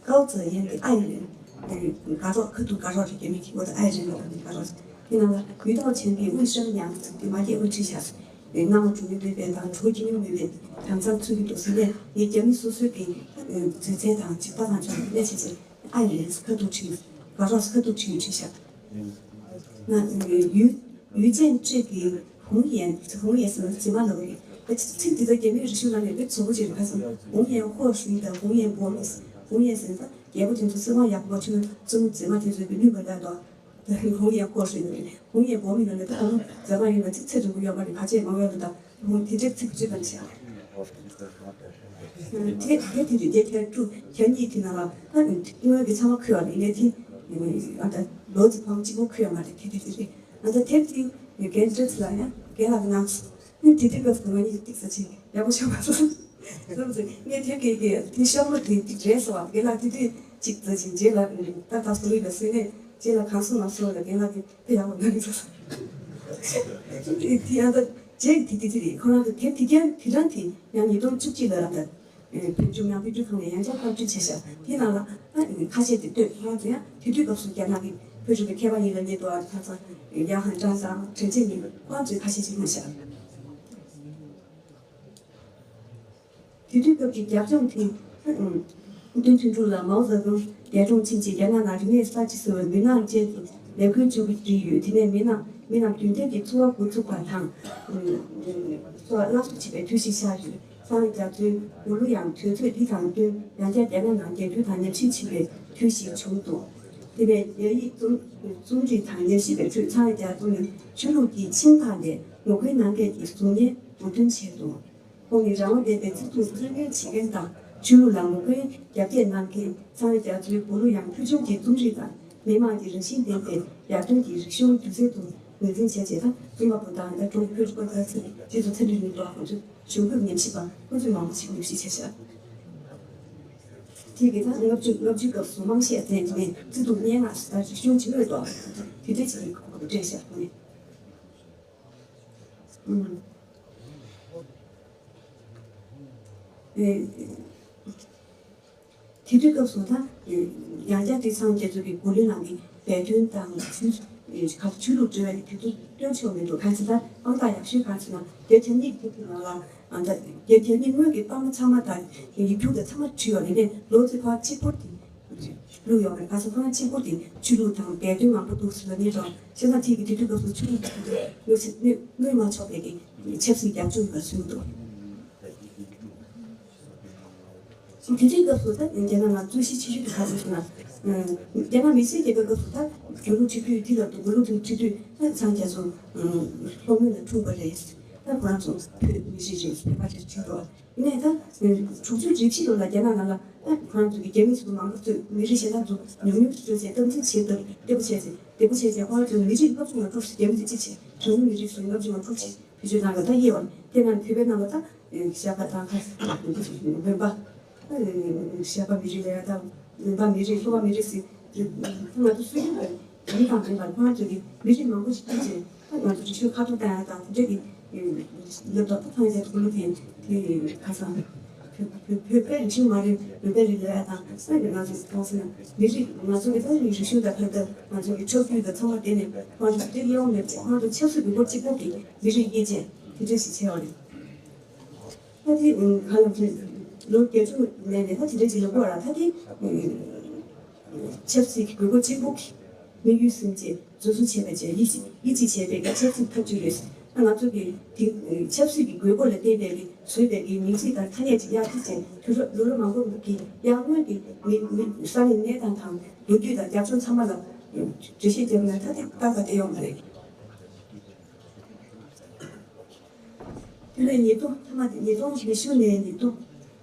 ཀའོ་ཙེ་ཡན་གྱི་ཨ་ཡི་རན། དགའ་རོགས་ཁ་ཐུག་དགའ་རོགས་རེད་ཀྱི་མི་གི་བོ་དང་ཨ་ཡི་རན་ལ་དགའ་རོགས། དེ་ནང་ལ་ཡུལ་ཐོག་ཆེན་པོའི་དབུས་ཤར་ཉང་ཟེར་དེ་མ་སྐྱེས་དབུས་ཁྲི་ཤག་ཟེར། རྣ་བ་གྲུ་མི་འབེབས་པའི་དང་གྲུ་ཁྱི་ཉུང་མེད་པའི་དྭངས་གཙང་ཚུལ་གྱི་འདུག་ཟེར་ནས་ངས་རྒྱ་མི་སོ་སོའི་གི་མཛེས་རྩལ་དང་འཇིགས་པ་དང་ཆ་ལས་བྱས་ཚེ་ཨ་ཡི་རན་ཁ་ཐུག་ཁྲི་དགའ་རོགས་ཁ་ཐུག་ཁྲི་ཁྲི་ཤག་ང་ཡུལ། ཡུལ་ཅན་ཀྲེ་གི་ཧུང་ཡན། ཧུང་ཡན་ཟེར་ན་མཛེས་མ་ལབ་རེད། ཨ་ཚིག་འདི་དག་རྒྱ་མིའི་རིག་གཞུང་ནང་ནས་དཔེ་བཟང་པོ་ཅིག་རེད། ཁ་སང་ཧུང་ཡན་ཧོ་ཧྲུའི་དང་ཧུང་ཡན་པོ་མི། ཧུང་ཡན་ཟེར་ན་རྒྱལ་པོ་དེ་ཚོ་སྲིད་དབང་ཡག་པོ་ཆུང་བཙུན་མོ་མཛེས་མ་དེ་ཚོའི་གི་ལུས་པ་ལ་དོ། ཧུང་ཡན་ཧོ་ཧྲུའི་ནི་རེད། ཧུང་ཡན་པོ་མི་ལ་ནི་ད་ཧུང་མཛེས་མ་ཡིན་ན་ཚིག་ཚད་འགྲོ་གི་ཡོད་མ་རེད། ཁ་ཆེ་མང་བས་ལ་ད་ཧུང་དེ་འདྲའི་ཚིག་བརྗོད་པ་ནི་བྱ། དེ་དེ་དེ་དེ་དེ་དེ་དྲུག་ཁྱེད་གཉིས་དེ་ན་ལ་ཨ་ནི་དངོས་ཀྱི་ཚང་མ་ཁུ་བ་ལ་ཡིན་ནའི་དེ་ཨ་ད་ལོ་ཚིག་ཕམ་གཅིག་པོ་ཁུ་ཡ་མ་རེད། དེ་དེ་དེ་དེ་ཨ་ད་དེ་དེ་རྒན་སྤྲེལ་ལ་ཡང་རྒན་ལགས་གནང་སོང་། ཨ་ནི་དེ་དེ་སྐབས་སུ་ང་གཉིས་ཏིག་ཙ་ཅིག་ཡག་པོ་ཤོར་མ་སོང་། ལོ་ཚིག་ངས་དེ་གི་གི་དེ་ཤོག་ལོ་དེ་ཏིག་རེད་སོང་བ། རྒན་ལགས་དེ་དེ་གཅིག་ཙ་ཅིག་རྗེས་ལ་ད་ད་སོ་རི་ལ་སེ་ནས་རྗེས་ལ་གང་སོང་ང་སོང་ལ་རྒན་ལགས་ཀྱི་དེ་ཡག་པོ་གནང་གི་འདུག་དེ་ཡང་ད་རྗེས་དེ་དེ་དེ་རེད། ཁོ་རང་གི་དེབ་དེ་གྱན་དེ་རང་དེ་ཡང་ཉིས་སྟོང་བཅུ་གཅིག་ལ་རང་ད་བོད་ལྗོངས་མི་དབང་དཔེ་སྐྲུན་ཁང་ནས་ཡང་བསྐྱར་བཀའ་འཁྲོལ་བྱས་ཤག་དེ་ནང་ལ་ཨ་ཁ་ཤས་དེ་ལྟོས། ཁོ་རང་ཚོ་ཡང་དེ་དུས་སྐབས་སུ་རྒྱ་ནག་གི་བོད་གཞུང་གི་མཁས་པ་ཡིན་ལ་ཉེ་དུ་ཨ་ཁ་ཚ་ཡ་ཧན་ཀྲང་དང་དྲན་ཆེན་ཡིན། ཁོ་རང་ཚོས་ཁ་ཤས་ཅིག་གནང་ཤག་དེ་དུས་སྐབས་ཀྱི་རྒྱབ་ལྗོངས་དེ། སྟོན་ཐུན་དྲུག་ལ་མའོ་ཙེ་ཏུང་རྒྱལ་འཁྲུངས་ཕྱིན་རྗེས་རྒྱ་ནག་ནང་རིག་གནས་གསར་བརྗེ་བཟོ་བའི་མུན་ནག་ཅན་དུ་ལས་འགུལ་བཅུ་དགུ་བསྒྲིགས་ཡོད། དེ་ནས་མི་རྣམས་མི་རྣམས་རྒྱུན་ལྡན་གྱི་འཚོ་བ་འགོ་ཚུགས་པ་དང་། འཚོ་བ་སླར་གསོ་བྱེད་པའི་དུས་ཤིག་ཆགས་ཡོད། ཚངས་རྒྱ་མཚོའི་མགུར་གླུ་ཡང་དུས་ཚོད་འདི་དང་བསྟུན་ཡང་བསྐྱར་རྒྱ་ནག་ནང་རྒྱ་སྒྱུར་དང་ཉམས་ཞིབ་བྱེད་པའི་དུས་ཤིག་བྱུང་འདུག་དེ་ནས་རྒྱ་ཡིག་རྩོམ་རྩོམ་རིག་དང་ཉམས་ཞིབ་པའི་ཁྲོད་ཚངས་རྒྱ་མཚོ་ནི་ཆོས་ལུགས་ཀྱི་ཁྱིམ་བདག་ལས་ངོ་རྒོལ་གནང་མཁན་གྱི་གཟུགས་བརྙན་འབུར་འདོན་བྱས་འདུག་ཁོང་ནི་རང་དབང་ལྡན་པའི་བརྩི་སྲུང་བརྩོན་ལེན་བྱེད་མཁན་དང་ཆོས་ལུགས་ལ་ངོ་རྒོལ་རྒྱབ་སྐྱེད་གནང་མཁན། ཚངས་རྒྱ་མཚོའི་མགུར་གླུ་ཡང་ཕུལ་བྱུང་གྱི་རྩོམ་རིག་དང་མི་དམངས་ཀྱི་རང་བཞིན་ལྡན་པའི་ཡར་ཐོན་གྱི་རིག་གཞུང་སྒྱུ་རྩལ་དུ་ངོས་འཛིན་བྱས་རྗེས། ད་རྩོམ་པ་པོ་དང་ད་ཀྲུང་གོའི་བོད་རིག་པ་དང་སྤྱི་ཚོགས་ཚན་རིག་ནས་འགྲོ་བ་ཁོང་ཚོས་གཞུང་སྐབས་ཉམས་ཞིབ་པ་ཁོང་ཚོས་མང་པོ་ཞིག་ཉམས་ཞིབ་བྱས་ཤག་དེ་གི་ད་ལྔ་བཅུ་ལྔ་བཅུའི་སྐབས་སུ་དམངས་གཞས་མཛད་ནས་བརྩི་འདུག་སྙན་ངག་ད་རིག་གཞུང་ཇི་མོས་འདུག་དེ་འདྲ་ཅིག་སྤྲད་ཤག་ཁོང་ནས། ཨུམ། ཨེ། དེ་དུས་སྐབས་སུ་ད་ཡང་བསྐྱར་དེ་ཚང་རྒྱ་མཚོ་གི་མགུར་གླུ་ནང་གི་སྦས་དོན་དང་ཆོས་ཆོས་ལུགས་འབྲེལ་བའི་དེ་ཚོ་སྟོན་ཆོག་མི་འདུག་གང་ཟེར་ན་དཔང་རྟགས་ཡག་ཤོས་གང་ཟེར་ན་དེབ་དེ་གཉིས་ཀྱི་ནང་ལ་ཨ་ད་དེབ་དེ་གཉིས་དངོས་ཀྱི་པར་མ་ཚང་མ་དང་ཡིག་རྒྱུགས་དང་ཚང་མ་བྲིས་ཡོད་རེད། ལོ་ཚོད་ཕར་གཅིག་པོ་དེ། བླུགས་ཡོད་རེད། ག་ས་ཁོ་རང་གཅིག་པོ་དེ་ཆོས་ལུགས་དང་སྦས་དོན་མང་པོ་འདུག་ཟེར་ལ་ནི་རང་བྱས་ན་དེ་གི་དེ་དུས་སྐབས་སུ་ཆོས་ལུགས་དེ་དངོས་སུ་དངོས་དངོས་མ་ཆོག་པའི་གི་ཆབ་སྲིད་རྒྱབ་སྐྱོར་ཡོད་པ་གསུངས་འདུག་དེ་དུས་སྐབས་སུ་ད་རྒྱ་ནག་ནང་རྩོད་གཞི་ཆེ་ཤོས་དེ་ག་རེ་ཟེར་ན། རྒྱ་ནག་མི་སེར་རྒྱལ་ཁབ་སྐབས་སུ་ད་གཞུང་ལུགས་ཁྲིད་དུས་དེ་ལ་དུ་གུ་ལུགས་དེ་ཁྲིད་དུས་ད་ཚང་རྒྱ་མཚོ་ལྷོ་ངོས་ལ་འཁྲུངས་པ་རེད། ད་ཁོ་རང་ཚོ་བོད་མི་རིགས་རེད། བོད་པ་རེད་བྱས་འགྲོ་བ། ཡིན་ནའི་ད་དྲུག་ཅུ་རེ་བཞི་ལོ་ལ་རྒྱ་ནག་ནང་ལ་ད་ཁོ་རང་ཚོ་གི་རྒྱ་མི་ཚོ་མང་པོ་ཚོས་མི་རིགས་གཞན་དག་ཚོ་ཉུང་ཉུང་དུ་བཅོས་ཚེ་དམ་འཛིན་བྱེད་སྟབས་བདེ་པོ་བྱས་ཚེ་བདེ་པོ་བྱས་ཚེ་ཁོ་རང་ཚོ་མི་རིགས་ལྔ་བཅུ་ང་དྲུག་ཞིག་རྒྱ་མི་ཚོས་གཅིག་བྱས། གྲངས་ཉུང་མི་རིགས་སུ་ལྔ་བཅུ་ང་དྲུག་ཞིག་བེད་སྤྱོད་གནང་བ་ད་དབྱེ་བ་དེ་ནང་བོད་པའི་ནང་ལ་ད་ཤ་པ་དང་ཁ་བོན་པ། ཤ་པ་མི་རིགས་ལ་ཡ་དང་བོན་པ་མི་རིགས། ལྷོ་པ་མི་རིགས་ཟེར། ང་ཚོ་སུ་ཡིན་པ་མི་དང་མིན་པར་ཁོ་རང་ཚོ་གི་མི་རིགས་མང་པོ་ཞིག་ཐུག་རྗེས་ད་ང་ཚོ་རིག་གཞུང་ཁ་ཐོར་བཏང་ཡ་དང་དེ་འདྲ་གི་ལབ་དོག་ད་ཐང་ཡ་དེ་ལོ་དེ་དེ་ཁ་སང་བོད་བོད་པའི་རིག་གཞུང་མ་རེད། བོད་པའི་རིགས་ལ་ཡ་དང་ས་ཡ་ང་ཚོ་གི་ཐོག་སེ་ན་མི་རིགས་ང་ཚོ་གི་ད་རིག་གཞུང་དང་ཕན་ཐོགས་ང་ཚོ་གི་ཆོས་བརྒྱུད་དང་ཚང་མ་དེ་ནས་ང་ཚོ་དེ་ཡོང་མེད་ཚེ་ང་ཚོ་ཆབ་སྲིད་ཀྱི་སྐོར་གཅིག་པོ་གི་མི་རིགས་དབྱེ་འབྱེད་དེ་འདྲ་ཞིག་བྱས་པ་རེད། ད་དེ་ག་ལ་དེ་ལོ་བརྒྱད་ཅུ་ནས་ནས་ད་དེ་འདྲ་ཅིག་ཡོང་གི་ཡོད་ར། ད་དེ་ཆབ་སྲིད་ཀྱི་དགོས་མཁོ་གཅིག་པུ་གི་དམིགས་ཡུལ་ཟིན་བྱས་རྫུན་བཟོ་བྱས་པ་བྱས་ཡིད་ཆེས་ཡིད་ཆེས་བྱས་པའི་གི་ཆབ་སྲིད་ཐབས་ཇུས་རེད། ད་ང་ཚོ་གི་དེ་ཆབ་སྲིད་ཀྱི་དགོས་མཁོ་ལ་བརྟེན་པའི་གི་བཟོས་པའི་གི་མིང་ཚིག་དང་ཐ་སྙད་ཅིག་གཡར་ཐུབ་ཅིང་དུས་རབས་ལོ་ལོ་མང་པོ་གི་གཡར་སྔོན་གྱི་མི་མི་ས་གནས་གནས་སྟངས་དང་ལོ་རྒྱུས་དང་རྒྱབ་ལྗོངས་ཚང་མ་ལ་འགྲེལ་བཤད་བརྒྱབ་ན་ད་དེ་ཏག་ཏག་དེ་ཡོང་མ་རེད། དེ་ནས་ཉིས་སྟོང་ཐ་མ་དེ་ཉིས་སྟོང་ཉི་ཤུ་ནས་ཉིས་སྟོང་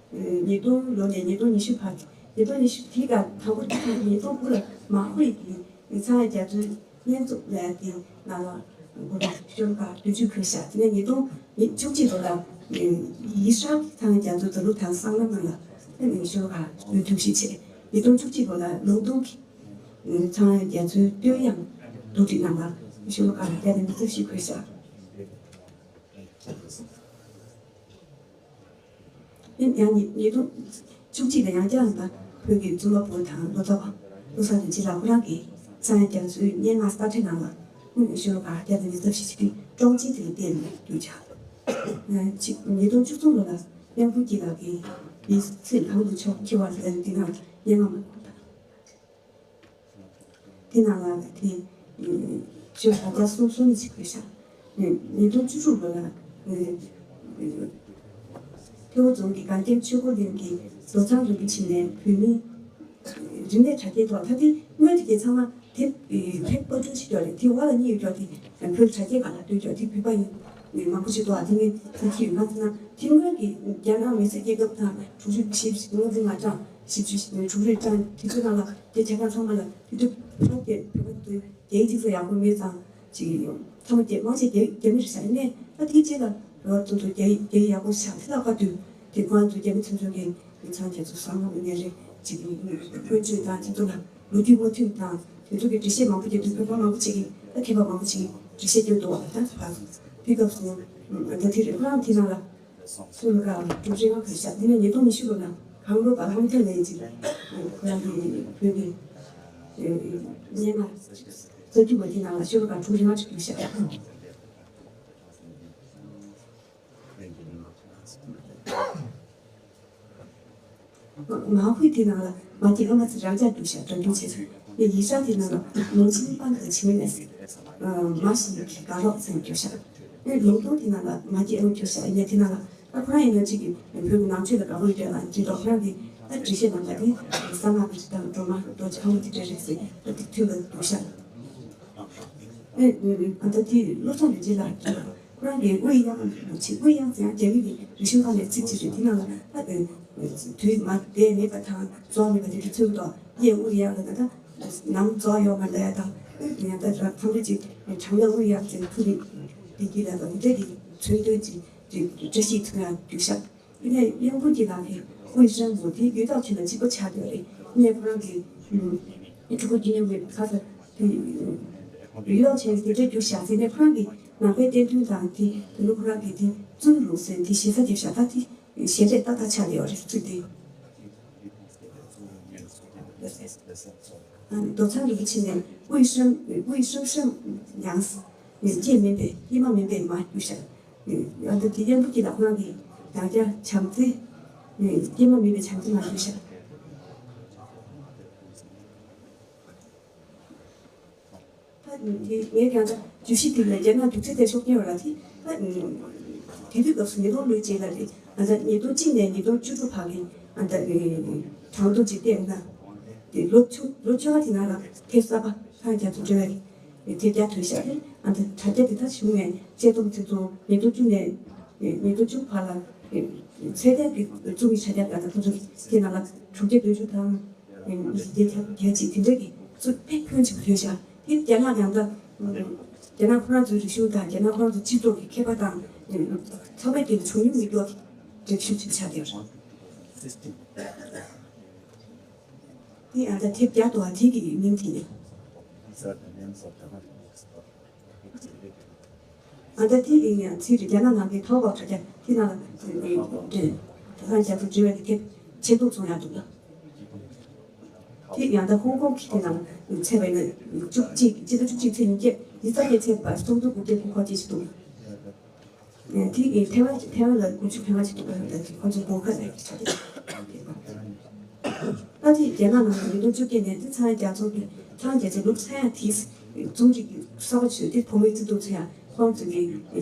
ཉིས་སྟོང་ལོ་ནས་ཉིས་སྟོང་ཉི་ཤུ་བར། ཉིས་སྟོང་ཉི་ཤུ་དེའི་སྐབས་དང་པོ་དེ་ཉིས་སྟོང་དགུ་ལ་མ་ཧུའེ་གི་ཚངས་དབྱངས་རྒྱ་མཚོའི་བརྙན་ཐུང་ལས་དེ་ནང་ལ་དགུ་དང་ཤོ་ལོ་ཀ་བདུན་ཅུ་བཀོད་ཤག་དེ་ནས་ཉིས་སྟོང་བཅུ་གཅིག་ལོ་ལ་ཡེ་ཤ་ཡའི་ཚངས་དབྱངས་རྒྱ་མཚོ་དང་ལུ་ཐང་སྲང་ལམ་ནང་ལ་ཤོ་ལོ་ཀ་བདུན་ཅུ་བཞི་བྱས། ཉིས་སྟོང་བཅུ་གཅིག་ལོ་ལ་ལུང་ཏུང་གི་ཚངས་དབྱངས་རྒྱ་མཚོའི་བསྟོད་དབྱངས་རྡོག་སྒྲིལ་གནང་བར་ཤོ་ལོ་ཀ་བརྒྱ་དང་ཉི་ཤུ་རྩ་བཞི་བཀོད་ཤག་ཡང་ཉིས་ཉིས་སྟོང་བཅུ་གཅིག་ལ་ཡང་བསྐྱར་ད་བོད་ཀྱི་གཙུག་ལག་ཕུག་དང་ལོ་ཙཱ་བ་བློ་བཟང་རིན་ཆེན་ལགས་ཁོ་རང་གིས་ཚངས་དབྱངས་རྒྱ་མཚོའི་སྙན་ངག་གསར་འགྲེལ་ནང་ལ་དངོས་གནས་ཤོ་ལོ་ཀ་བརྒྱ་དང་ཉི་ཤུ་རྩ་བཞི་ཞིག་ཀྲོང་ཆེན་དེ་ལ་བལྟས་ནས་བསྡུས་བྱ། གཅིག་ཉིས་སྟོང་བཅུ་གསུམ་ལོ་ལ་གཡང་འཕེལ་གྱི་ལགས་ཀྱིས་ཡིད་ཚིམ་ལྷ་མོ་མཆོག་འཁྱིལ་བ་ཟེར་འདི་ནང་སྙན་ངག་མང་པོ་དང་། དེ་ནང་ལ་དེ་ཆོས་ལྷ་བརྒྱ་གསུམ་གསུམ་ཞིག་ཡོད་ཤག་ཉིས་སྟོང་བཅུ་དྲུག་ལོ་ལ་ཐེ་བོ་རྫོང་གི་དགའ་ལྡན་ཆོས་འཁོར་གླིང་གི་རྡོ་ཚང་རིན་པོ་ཆེ་ནས་བོད་མི་རིག་གནས་དྲ་རྒྱའི་ཐོག་ད་དེ་སྔོན་དེ་གའི་ཚང་མ་དེ་ཕེབས་པ་ཀྲུང་ཞིག་ཡོད་རེད། དེ་བ་ལ་གཉིས་ཡོད་ཀྱོག་དེ་བོད་དྲ་རྒྱའི་སྒང་ལ་སྟོན་ཀྱོག་དེ་བོད་པ་ཡིན་མང་པོ་ཞིག་འདུག་ཨ་དེ་ངས་ཚིག་གི་ཡོད་ང་ཚོ་ན་དེ་སྔོན་གྱི་རྒྱ་ནག་མི་སེར་རྒྱལ་ཁབ་དང་དྲུག་ཅུ་བཞི་བཅུ་ལྔ་བཅུ་ང་གྲངས་བཞི་བཅུ་དྲུག་རེ་གྲངས་དེ་ཚོའི་ནང་ལ་དེ་བྱ་དགའ་ཚང་མ་ལ་དེ་དུས་ཕ་གི་བོད་པ་དེ་རྒྱ་ཡིག་ཅིག་ཚོ་ཡག་པོ་མེད་ཙང་ཅིག་ཚང་མ་རྒྱ་དམངས་ཆེ་རྒྱ་རྒྱ་མི་རེད་ཤག་ནས་ད་དེའི་རྗེས་ལ་རོ་ཏུ་ཏུ་རྒྱ་ཡིག་རྒྱ་ཡིག་ཡག་པོ་ཤག་དེ་ལ་བཀའ་དུས་དེ་ཁོང་ཚོ་རྒྱ་མི་ཚོ་ཚོ་གི་ཚང་རྒྱ་ཚོ་སང་ལ་མི་ངན་རེད་ཅིག་ཀུན་སྤྱོད་དང་དེ་ཚོ་ལ་ལོ་རྒྱུས་མ་མཐུན་དང་དེ་ཚོ་གི་འགྲེལ་བཤད་མང་པོ་རྒྱབ་དུས་བོད་པ་མང་པོ་ཅིག་གིས་ད་མཁས་པ་མང་པོ་ཅིག་གིས་འགྲེལ་བཤད་རྒྱབ་འདུག་བ། ད་ཕ་དེ་སྐབས་སུ་ད་དེ་རེད་ཁོ་རང་དེ་ནང་ལ། སུ་ལ་ག་གྲུབ་རིང་ཁ་ཤ་དེ་ནས་ཉིས་སྟོང་ཉི་ཤུ་ལོ་ན་གང་ལོ་བ་ཧང་ཐེ་ལེན་གྱི་ཁོ་རང་གི་བོད་ཀྱི་སྙན་ངག་རྩ་རྒྱུད་པ་དེ་ནང་ལ་ཤོ་ལོ་ཀ་གྲུབ་རིང་ཁ་ཅིག་ཤ། མ་ཧུའི་དེ་ནང་ལ་མ་ཏི་ཨ་མ་ཚི་རང་ཅག་འདུག་ཤ་འགྲོ་འདུག་བྱས་སོང་། ཡེ་ཤ་དེ་ནང་ལ་ལུང་ཆེན་པང་གི་ཆེན་ལས་མ་ཞིག་གི་དགའ་རོགས་ཚན་འདུག་ཤ། ལུང་སྟོང་དེ་ནང་ལ་མ་ཏི་ཨ་མ་འདུག་ཤ་ཡིན་ན་དེ་ནང་ལ། ད་ཁོ་རང་ཡིན་ན་གཅིག་གིས་བོད་ཀྱི་ནང་ཆོས་ལ་དགའ་པོ་ཡོད་དེ་ལ་འདི་ལྟོ་ཁོ་རང་གིས་ད་འགྲེལ་བཤད་གནང་པ་དེ་གསང་སྔགས་ཀྱི་དང་སྒྲོལ་མ་རྡོ་རྗེ་ཨ་མ་དེ་འདྲ་རེད་ཟེར་ད་དེ་མཐུན་པ་འདུག་ཤག་ཨེ་ཨ་ད་དེ་བློ་བཟང་རིན་ཆེན་ལགས་ཀྱིས་ཁོ་རང་གིས་དབུས་གཡང་ཆེ་དབུས་གཡང་ཟེར་ཡང་རྒྱ་མི་གི་རིག་གཞུང་སྒང་ནས་ཚིག་ཅིག་རེད། དེ་ནང་ལ་ད་དུས་མ་བསྡད་མེད་པ་དང་རྫོགས་མེད་པ་དེ་འདྲ་ཚུལ་དུ་གཡས་དབུས་གཡང་ལ་ད་ད་ནང་རྫོགས་ཡོད་མ་ལས་དང་ཡང་ད་ཐང་རེ་ཅིག་བྲང་ལ་དབུས་གཡང་ཟེར་ཐུག་རེད། དེ་གི་ལ་དང་དེ་འདྲ་གི་མཚོན་དོན་ཅིག་བཀྲ་ཤིས་ཐུབ་ཡག་རྒྱུ་ཤ། དེ་ནས་གཡང་འཕེལ་གྱི་ལག་གི་དབུས་ཧྲན་མོ་དེ་ཡུལ་ཐོག་ཆེན་ལ་གཅིག་པ་ཆགས་བསྡད་རེད། དེ་ནས་ཁོ་རང་གི་ཕྲུ་གུ་རྒྱུན་ཡོད་མེད་ཁ་ཚ་དེ་ཡུལ་ཐོག་ཆེན་དེ་འདྲ་རྒྱུ་ཤ་ཟེར་ནས་ཁོ་རང་གི་ནང་པའི་བསྟན་དོན་དང་དེ་དེ་ནི་ཁོ་རང་གི་དེ་བཙུན་ལུང་ཟེར་དེ་ཞེ་ས་རྒྱབ་ཤ་ད་དེ་ཞལ་འདེབས་ཏག་ཏག་ཆགས་བསྡད་ཡོད་རེད་ཚུལ་དེ། རྡོ་ཚང་རིན་པོ་ཆེ་ནས་དབུས་ཧྲན་དབུས་ཧྲན་ཧྲན་ཡང་སྐྱེས་མིན་པས་སྐྱེས་མ་མིན་པས་མ་རྒྱུ་ཤ། ཡང་དུ་དེ་གཡང་འཕེལ་གྱི་ལག་ཁང་གི་ཡང་བསྐྱར་བྱམས་བརྩེ། སྐྱེས་མ་མིན་པའི་བྱམས་བརྩེ་མ་རྒྱུ་ཤ། ད་དེ་ངས་ཀྱང་ད་བརྗོད་གཞི་དེ་ལ་རྒྱ་ནག་རྒྱུག་ཚད་དེ་ཤོག་ཉེ་བ་ལ་དེ་ད་དེ་དུས་སྐབས་སུ་ཉིས་སྟོང་ལོའི་རྗེས་ལ་རེད། ཨ་ད་ཉིས་སྟོང་གཅིག་ནས་ཉིས་སྟོང་བཅུ་དྲུག་བར་གྱི་ཨ་ད་གྲངས་ཐོ་ཅིག་བལྟས་ན་དེ་ལོ་བཅུ་ལོ་བཅོ་ལྔ་དེ་ནང་ལ་དེབ་གསར་པ་ཧང་རྒྱ་མཚོ་འབྲེལ་བའི་དེབ་བརྒྱ་ཐོན་ཤག་རེད། ཨ་ད་དྲ་རྒྱ་དེ་ད་བྱུང་ནས་དཔྱད་རྩོམ་དེ་ཚོ་ཉིས་སྟོང་བཅུ་ནས་ཉིས་སྟོང་བཅུ་བར་ལ་ཚད་ལྡན་གྱི་རྩོམ་ཡིག་དྲ་རྒྱ་ད་ད་ཁོ་ཚོ་དེ་ནང་ལ་དྲུག་བརྒྱ་བདུན་ཅུ་དང་ཉིས་བརྒྱ་གྱ་གཅིག་དེ་འདྲ་གི་རྩོམ་དཔེ་ཕོན་ཆེན་པོ་ཐོན་ཤག་དེ་རྒྱ་ནག་ཡང་ད་རྒྱ་ནག་ཁོ་རང་ཚོའི་རིག་གཞུང་དང་རྒྱ་ནག་ཁོ་རང་ཚོའི་སྤྱི་ཚོགས་ཀྱི་ཁྱད་པར་དང་ཚང་མས་དེ་ལ་བྱུང་མྱོང་མི་འདུག་གི་འགྲེལ་བཤད་ཅིག་ཆགས་བསྡད་ཡོད་རེད། དེ་ཨ་ད་དེབ་རྒྱག་ཏུ་ཨ་དེ་གི་མིང་དེ་ནི། ཨ་ད་དེ་ཡིན་ཡང་ཚིག་རེད། རྒྱ་ནག་ནང་གི་ཐོག་པ་དྲ་རྒྱ་དེ་ནང་ལ་འདྲེ་ད་ལྟ་རྒྱ་མཚོ་འབྲི་བའི་དེབ་ཆེ་མཐོང་ཚོང་ཡག་འདུག་ལ། དེ་ཡང་ད་ཧོང་ཀོང་གི་དེ་ནང་ཚད་པའི་ན་བཅུ་གཅིག་སྤྱི་ཟླ་བཅུ་གཅིག་ཚེས་ཉིས་བརྒྱད་ཉི་ཤུ་རྩ་བརྒྱད་ཚེས་པ་སུམ་ཅུ་དགུ་བརྒྱ་དགུ་ཁོ་ཅེས་ཤིག་འདུག་དེ་ཡི་ཐེ་ཝན་ཐེ་ཝན་ལ་དགུ་བཅུ་ཕལ་ཆེར་འདུག་ཁོ་ཚོ་སྒོ་ཁ་ལ་ཆ་དེ། ད་དེ་རྒྱ་ནག་ནང་ལ་ཉིས་སྟོང་བཅོ་བརྒྱད་ནས་དེ་ཚང་རྒྱ་མཚོ་གི་ཚང་རྒྱ་མཚོ་ལུགས་ཚན་ཡང་དེས་རྩོམ་རིག་གསར་པ་བྱོས་དེ་བུ་མོའི་བརྩེ་དུང་ཚོ་ཡང་ཁོང་ཚོ་གི་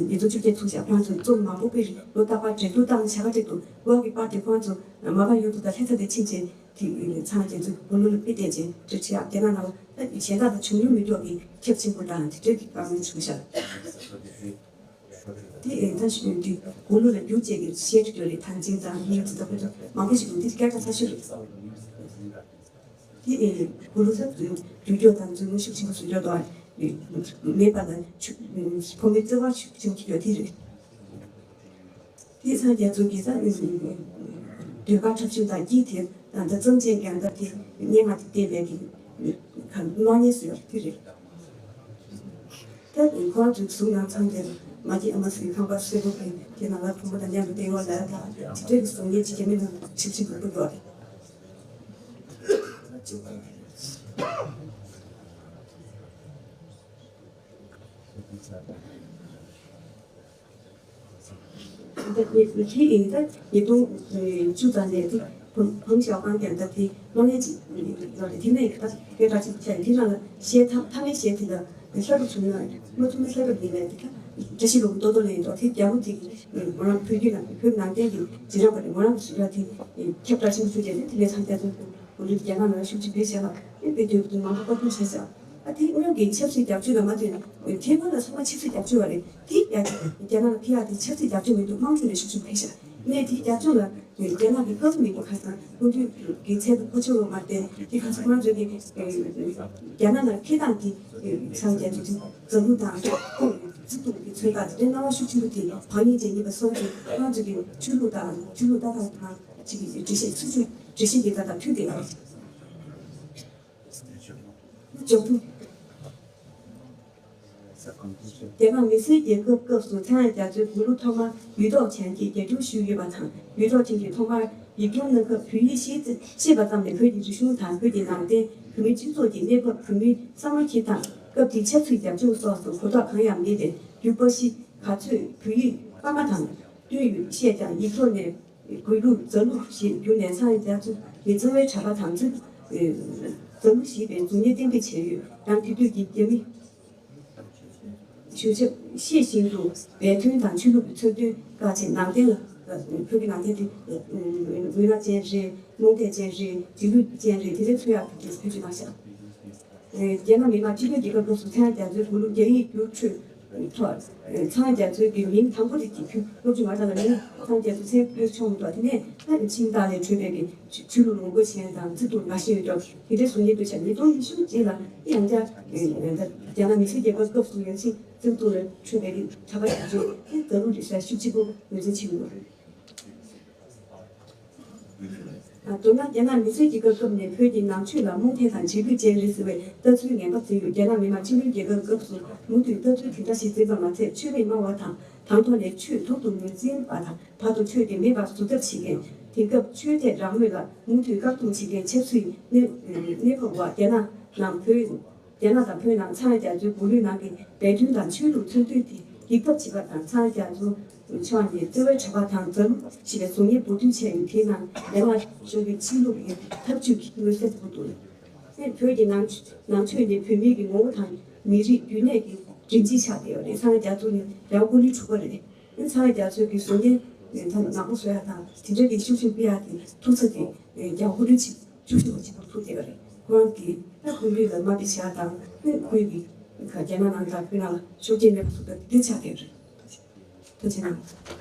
ཉིས་སྟོང་བཅོ་བརྒྱད་ཚུགས་ཤག་ཁོང་ཚོ་རྩོམ་མང་པོ་དཔེ་རིགས་ལོ་རྟག་པར་འགྲན་བསྡུར་བཏང་བྱ་དགའ་སྤྲད་འདུག་ལོ་གི་པར་དེ་ཁོང་ཚོ་མ་པ་ཡོད་དུ་ད་ལྷ་ས་དེ་ཕྱིན་ཆེད་དེ་ཚང་རྒྱ་མཚོ་བུ་མོ་ལ་དཔེ་བལྟས་ཅན་འགྲེལ་བྱེད་ཡག་རྒྱ་ནག་ནང་ལ་གཞན་དག་དང་བྱུང་མྱོང་མི་འདུག་གི་ཁྱབ་ཆེན་པོ་དང་དེ་འདྲ་གི་བཀའ་མོལ་བྱུང་ཤག་དེ་ཨེ་ད་ཞུ་དུས་གུ་ལུ་ལ་རྒྱུགས་བཅས་ཀྱི་གཞས་འབྲི་རྒྱུ་རེད། ཐང་ཆེན་དང་མིང་ཚིག་དང་དཔེ་ཚོགས་མང་པོ་ཞིག་འདུག་འདི་སྐད་གྲགས་ཚ་ཤོས་རེད། དེ་ཨེ་གུ་ལུ་ས་རྒྱུགས་རྒྱུ་དང་འཛུལ་མུ་ཤུགས་ཆེན་པོ་བཟོ་རྒྱུ་དང་མེད་པ་ལ་ཕོ་མོའི་བརྩེ་བ་ཤུགས་ཆེན་པོ་ཞིག་ཡོད་དེ་རེད། དེ་ཚང་རྒྱ་མཚོ་གི་ས་ཟློས་གར་འཁྲབ་ཆེན་དང་སྐྱིད་དེ་ད་ལྟ་གཙང་ཆེན་རྒྱང་ཐག་དེ་སྙན་ངག་དེ་བལྟས་པའི་གི་གློག་བརྙན་བཟོས་ཡོད་དེ་རེད། ད་ཁོ་རང་ཚོའི་གཟུགས་ནང་ཚང་དེར་མ་སྐྱིད་ཨ་མ་ཟེར་ཁང་པ་སེར་པོ་གི་དེ་ནང་ལ་བུ་མོ་དང་མཉམ་དུ་བསྡད་ཡོད་ལ་ད་དེ་འདྲའི་གཟུགས་བརྙན་ཅིག་རྒྱ་མི་ནང་ཁྲིག་ཁྲིག་འགུལ་གྱི་ཡོད་རེད། འདི་ཡིན་ད་ཉིས་སྟོང་བཅུ་ཙམ་ནས་དེ་བུམ་བུམ་ཞའོ་ཀང་ཀྱང་ད་དེ་གློག་བརྙན་ཅིག་ཡོད་རེད། དེ་ནས་ད་དཔེ་འདྲ་ཅིག་བྱས་དེ་ནང་ལ་གཞས་ཐ་མཐའ་མའི་གཞས་དེ་ལ་ལྷ་རུ་བྱུང་ན་མ་ཐུ་མི་ལྷ་རུ་ཡིན་ནས་དེ་ད་བཀྲ་ཤིས་ལོ་ཏོ་ཏོ་ལ་ཡིན་དོ། དེ་རྒྱ་བོ་དེ་ང་རང་བོད་བརྒྱུད་ནང་བོད་ནང་བསྟན་གྱི་རྗེས་འབྲང་པ་རེད། ང་རང་གི་སུ་ལ་དེ་ཁྱབ་བསྒྲགས་ཆེན་པོ་ཞུ་རྒྱུ་དེ་དེ་ལས་ཚང་རྒྱ་མཚོ་གུ་ལུ་རྒྱ་ནག་ནང་ཤུགས་ཆེ་བེད་བྱས་ལ་དེ་དཔེ་དོན་དུ་མང་པོ་བཀའ་བཀྱོན་བྱས་ཟེར། ཨ་དེ་དངོས་ཀྱི་ཆབ་སྲིད་རྒྱབ་སྐྱོར་ལ་མ་ལྟོས་ན་ཐེ་ཝན་ལ་ཚང་མ་ཆབ་སྲིད་རྒྱབ་སྐྱོར་བ་རེད། དེ་ཡ་རྒྱ་ནག་ལ་ཕི་ཨར་དེ་ཆབ་སྲིད་རྒྱབ་སྐྱོར་མི་འདུག་དམངས་ཁྲོད་ནས་ཤུགས་ཆེན་ཕེབས་ཤག་ངས་དེ་རྒྱབ་སྐྱོར་ལ་རྒྱ་ནག་གི་སྐབས་སུ་མི་འགོ་ཁ་སང་སྐུ་མདུན་གྱི་ཚད་དུ་གོ་ཆོད་བ་མ་བསྟན་དེ་ཁ་སང་ཁོ་རང་ཚོ་གི་རྒྱ་ནག་ལ་ཁེ་དང་དེ་ཚང་རྒྱ་ཚོ་འཛམ་བུ་དང་ཁོང་བརྩི་འདུག་གི་ཚོད་དང་དེ་འདྲའི་སྣང་བ་ཤུགས་ཆེན་པོ་དེ་བག་ཉིད་ཅན་ཡིན་པ་སོང་ཙང་ཁོ་རང་ཚོ་གི་ཆོས་ལུགས་དང་ཆོས་ལུགས་ལྟ་སྟངས་དང་ཅིག་གི་འགྲེལ་བཤད་ཚུལ་ཆུང་འགྲེལ་བཤད་དེ་དང་མཐུན་ཏེ་ཡོད། འཇོག་ཐུབ། རྒྱ་ནག་མི་སེར་རྒྱལ་ཁབ་སྐབས་སུ་ཚངས་དབྱངས་རྒྱ་མཚོའི་མགུར་གླུ་ཐོག་མར་ཡིག་ཐོག་བྱས་རྗེས་རྒྱ་སྒྱུར་ཞུས་ཡོད་པ་དང་། ཡིག་ཐོག་ཅན་གྱི་ཐོག་མར་ཡིག་སྒྱུར་གནང་སྐབས་བོད་ཡིག་ཤེས་ཤེས་པ་ཙམ་ལས་བོད་ཀྱི་རིག་གཞུང་དང་བོད་ཀྱི་ནང་བསྟན། བོད་མིའི་སྤྱི་ཚོགས་ཀྱི་གནས་བབ། བོད་མིའི་བསམ་བློ་འཁྱེར་སྟངས། སྐབས་དེའི་ཆབ་སྲིད་རྒྱབ་ལྗོངས་སོགས་སུ་གོ་རྟོགས་གང་ཡང་མེད་པའི་རྒྱུ་པ་ཤི་ག་ཚོད་བོད་ཡིག་པར་མ་དང་བསྟུན་ཡོད་བཤད་ཀྱང་ཡིག་ཐོག་ནས། གུས་ལུགས་མཛའ་ལུགས་ཞེས་བསྒྱུར་ནས་ཚངས་དབྱངས་རྒྱ་མཚོ་ནི་རྩ་བའི་གྲྭ་པ་དང་ཚུལ་མཛའ་ལུགས་ཞེས་པའི་གཟུགས་བརྙན་གཏན་འབེབས་བྱས་ཡོད། ཡང་དེ་དུས་ཀྱི་རྒྱ་མི་ཞུ་ཆབ་ཤེས་བཞིན་དུ་སྦས་དོན་དང་ཆོས་ལུགས་ཀྱི་ཚུལ་དོན་བཀག་ཆེད་ནང་བསྟན་ལ་བོད་ཀྱི་ནང་བསྟན་དེ་མུན་ནག་ཅན་རེད། རྨོངས་དད་ཅན་རེད། རྗེས་ལུས་ཅན་རེད། དེ་འདྲའི་ཚུལ་ཡག་གི་བེད་སྤྱོད་གནང་ཤག་རྒྱ་ནག་མི་དམངས་སྤྱི་མཐུན་རྒྱལ་ཁབ་སྐབས་སུ་ཚངས་དབྱངས་རྒྱ་མཚོའི་མགུར་གླུ་རྒྱ་ཡིག་བསྒྱུར་ཁྲོད་ཐོག་ཚངས་དབྱངས་རྒྱ་མཚོའི་གི་མིང་དང་པོ་དེ་གཅིག་གྱུར་སློབ་སྦྱོང་མ་བཏང་ལ་མིང་ཚངས་དབྱངས་རྒྱ་མཚོ་མཚན་བསྐྱུར་ཆོག་མི་འདུག་དེ་ནས་ད་ཆིང་ཏཱ་ལས་འཕྲོས་པའི་གི་ཆོས་ལུགས་ལུང་པ་གཞན་དང་བརྩི་བཀུར་མ་ཤེས་ཡོད་སྐབས་དེ་འདྲའི་གཟུགས་བརྙན་བསྡུ་བྱ་ཉིས་སྟོང་ཉི་ཤུ་རྗེས་ལ་ཡང་བསྐྱར་རྒྱ་ནག་མི་སེར་རྒྱལ་ཁབ་སྐབས་སུ་ཡང་ཆིང་ཙིང་ཏུའུ་ལས་འཕྲོས་པའི་གི་གྲྭ་པ་ཡང་བྱོན་ཏེ་མཛའ་གླུ་རེ་ཞིག་ཤུགས་ཆེ་པོ་ངོས་འཛིན་བྱེད་ཀྱི་ཡོད་རེད། མདོར་ན་རྒྱ་ནག་མི་སེར་གྱི་སྐབས་སྐབས་ནས་བོད་ཀྱི་ནང་ཆོས་ལ་རྨོངས་དད་དང་རྗེས་ལུས་ཅན་རེད་ཟེར་བའི་ལྟ་ཚུལ་ངན་པ་འཛིན་ཡོད། རྒྱ་ནག་མི་དམངས་སྤྱི་མཐུན་རྒྱལ་ཁབ་སྐབས་སུ་མུ་མཐུད་ལྟ་ཚུལ་དེ་འདྲ་ཞིག་འཛིན་པ་མ་ཚད། ཆོས་མེད་སྨྲ་བ་དང་དང་ཐོག་ནས་ཆོས་ཐོག་ཏུ་ངོས་འཛིན་པ་དང་བར་དུ་ཆོས་དེ་མེད་པར་བཟོ་ཐབས་བྱེད་མཁན། དེང་སྐབས་ཆོས་དད་རང་མོས་ལ་མུ་མཐུད་བཀག་སྡོམ་བྱེད་མཁན་ཆབ་སྲིད་གནས་གནས་བབ་འོག་རྒྱ་ནག་ནང་བོད། རྒྱ་ནག་དང་བོད་ནང་ཚངས་དབྱངས་རྒྱ་མཚོའི་མགུར་གླུའི་ནང་གི་སྦས་དོན་དང་ཆོས་ལུགས་མཚོན་དོན་དེ་ཡིག་ཐོག་བྱེད་པ་དང་། ཚངས་དབྱངས་རྒྱ་མཚོ་མཆོག་ནི་རྩ་བའི་གྲྭ་པ་དང་མཛའ་གླུ་ཞེས་པའི་གཟུགས་བརྙན་འབུར་འདོན་བྱས་ཡོད། དེའི་ནང་རྒྱ་ནག་གཞུང་གི་ཕྱི་ལུགས་ཀྱི་འཐབ་ཇུས་ཀྱི་མངོན་གསལ་དོད་པོ་འདུག་ཨེ་བོད་ཀྱི་ནང་ནང་ཆོས་ནི་བོད་མིའི་གི་ངོ་བོ་དང་མི་རིགས་རྒྱུན་གནས་ཀྱི་སྒྲིག་གཞི་ཆགས་བསྡད་ཡོད་རེད། ཚངས་དབྱངས་རྒྱ་མཚོ་ནི་ཡང་སྐུ་ལུས་དྲུག་པ་རེད། ཨེ་ཚངས་དབྱངས་རྒྱ་མཚོའི་གི་གཟུགས་བརྙན་ད་ནག་པོ་བཟོ་ཡག་དང་དེ་འདྲ་གི་ཤུགས་ཆེན་སྤེལ་ཡག་གི་ཐུག་ས་དེ་ཡང་སྐུ་ལུས་ཆེ། བཅུ་བཞི་བ་གཅིག་པར་ཐུག་བསྡད་པ་རེད། ཁོ་རང་གིས་ད་སྐུ་ལུས་ལ་དམའ་འབེབས་བྱ་དང་ནི་ཁོའི་གི་ རྒྱ་ནག་ནང་ལ་ཁོ་ན་ཤུགས་རྐྱེན་མེད་པ་སོགས་དེ་ཆགས་བསྡད་རེད། ཐུགས་རྗེ་གནང་།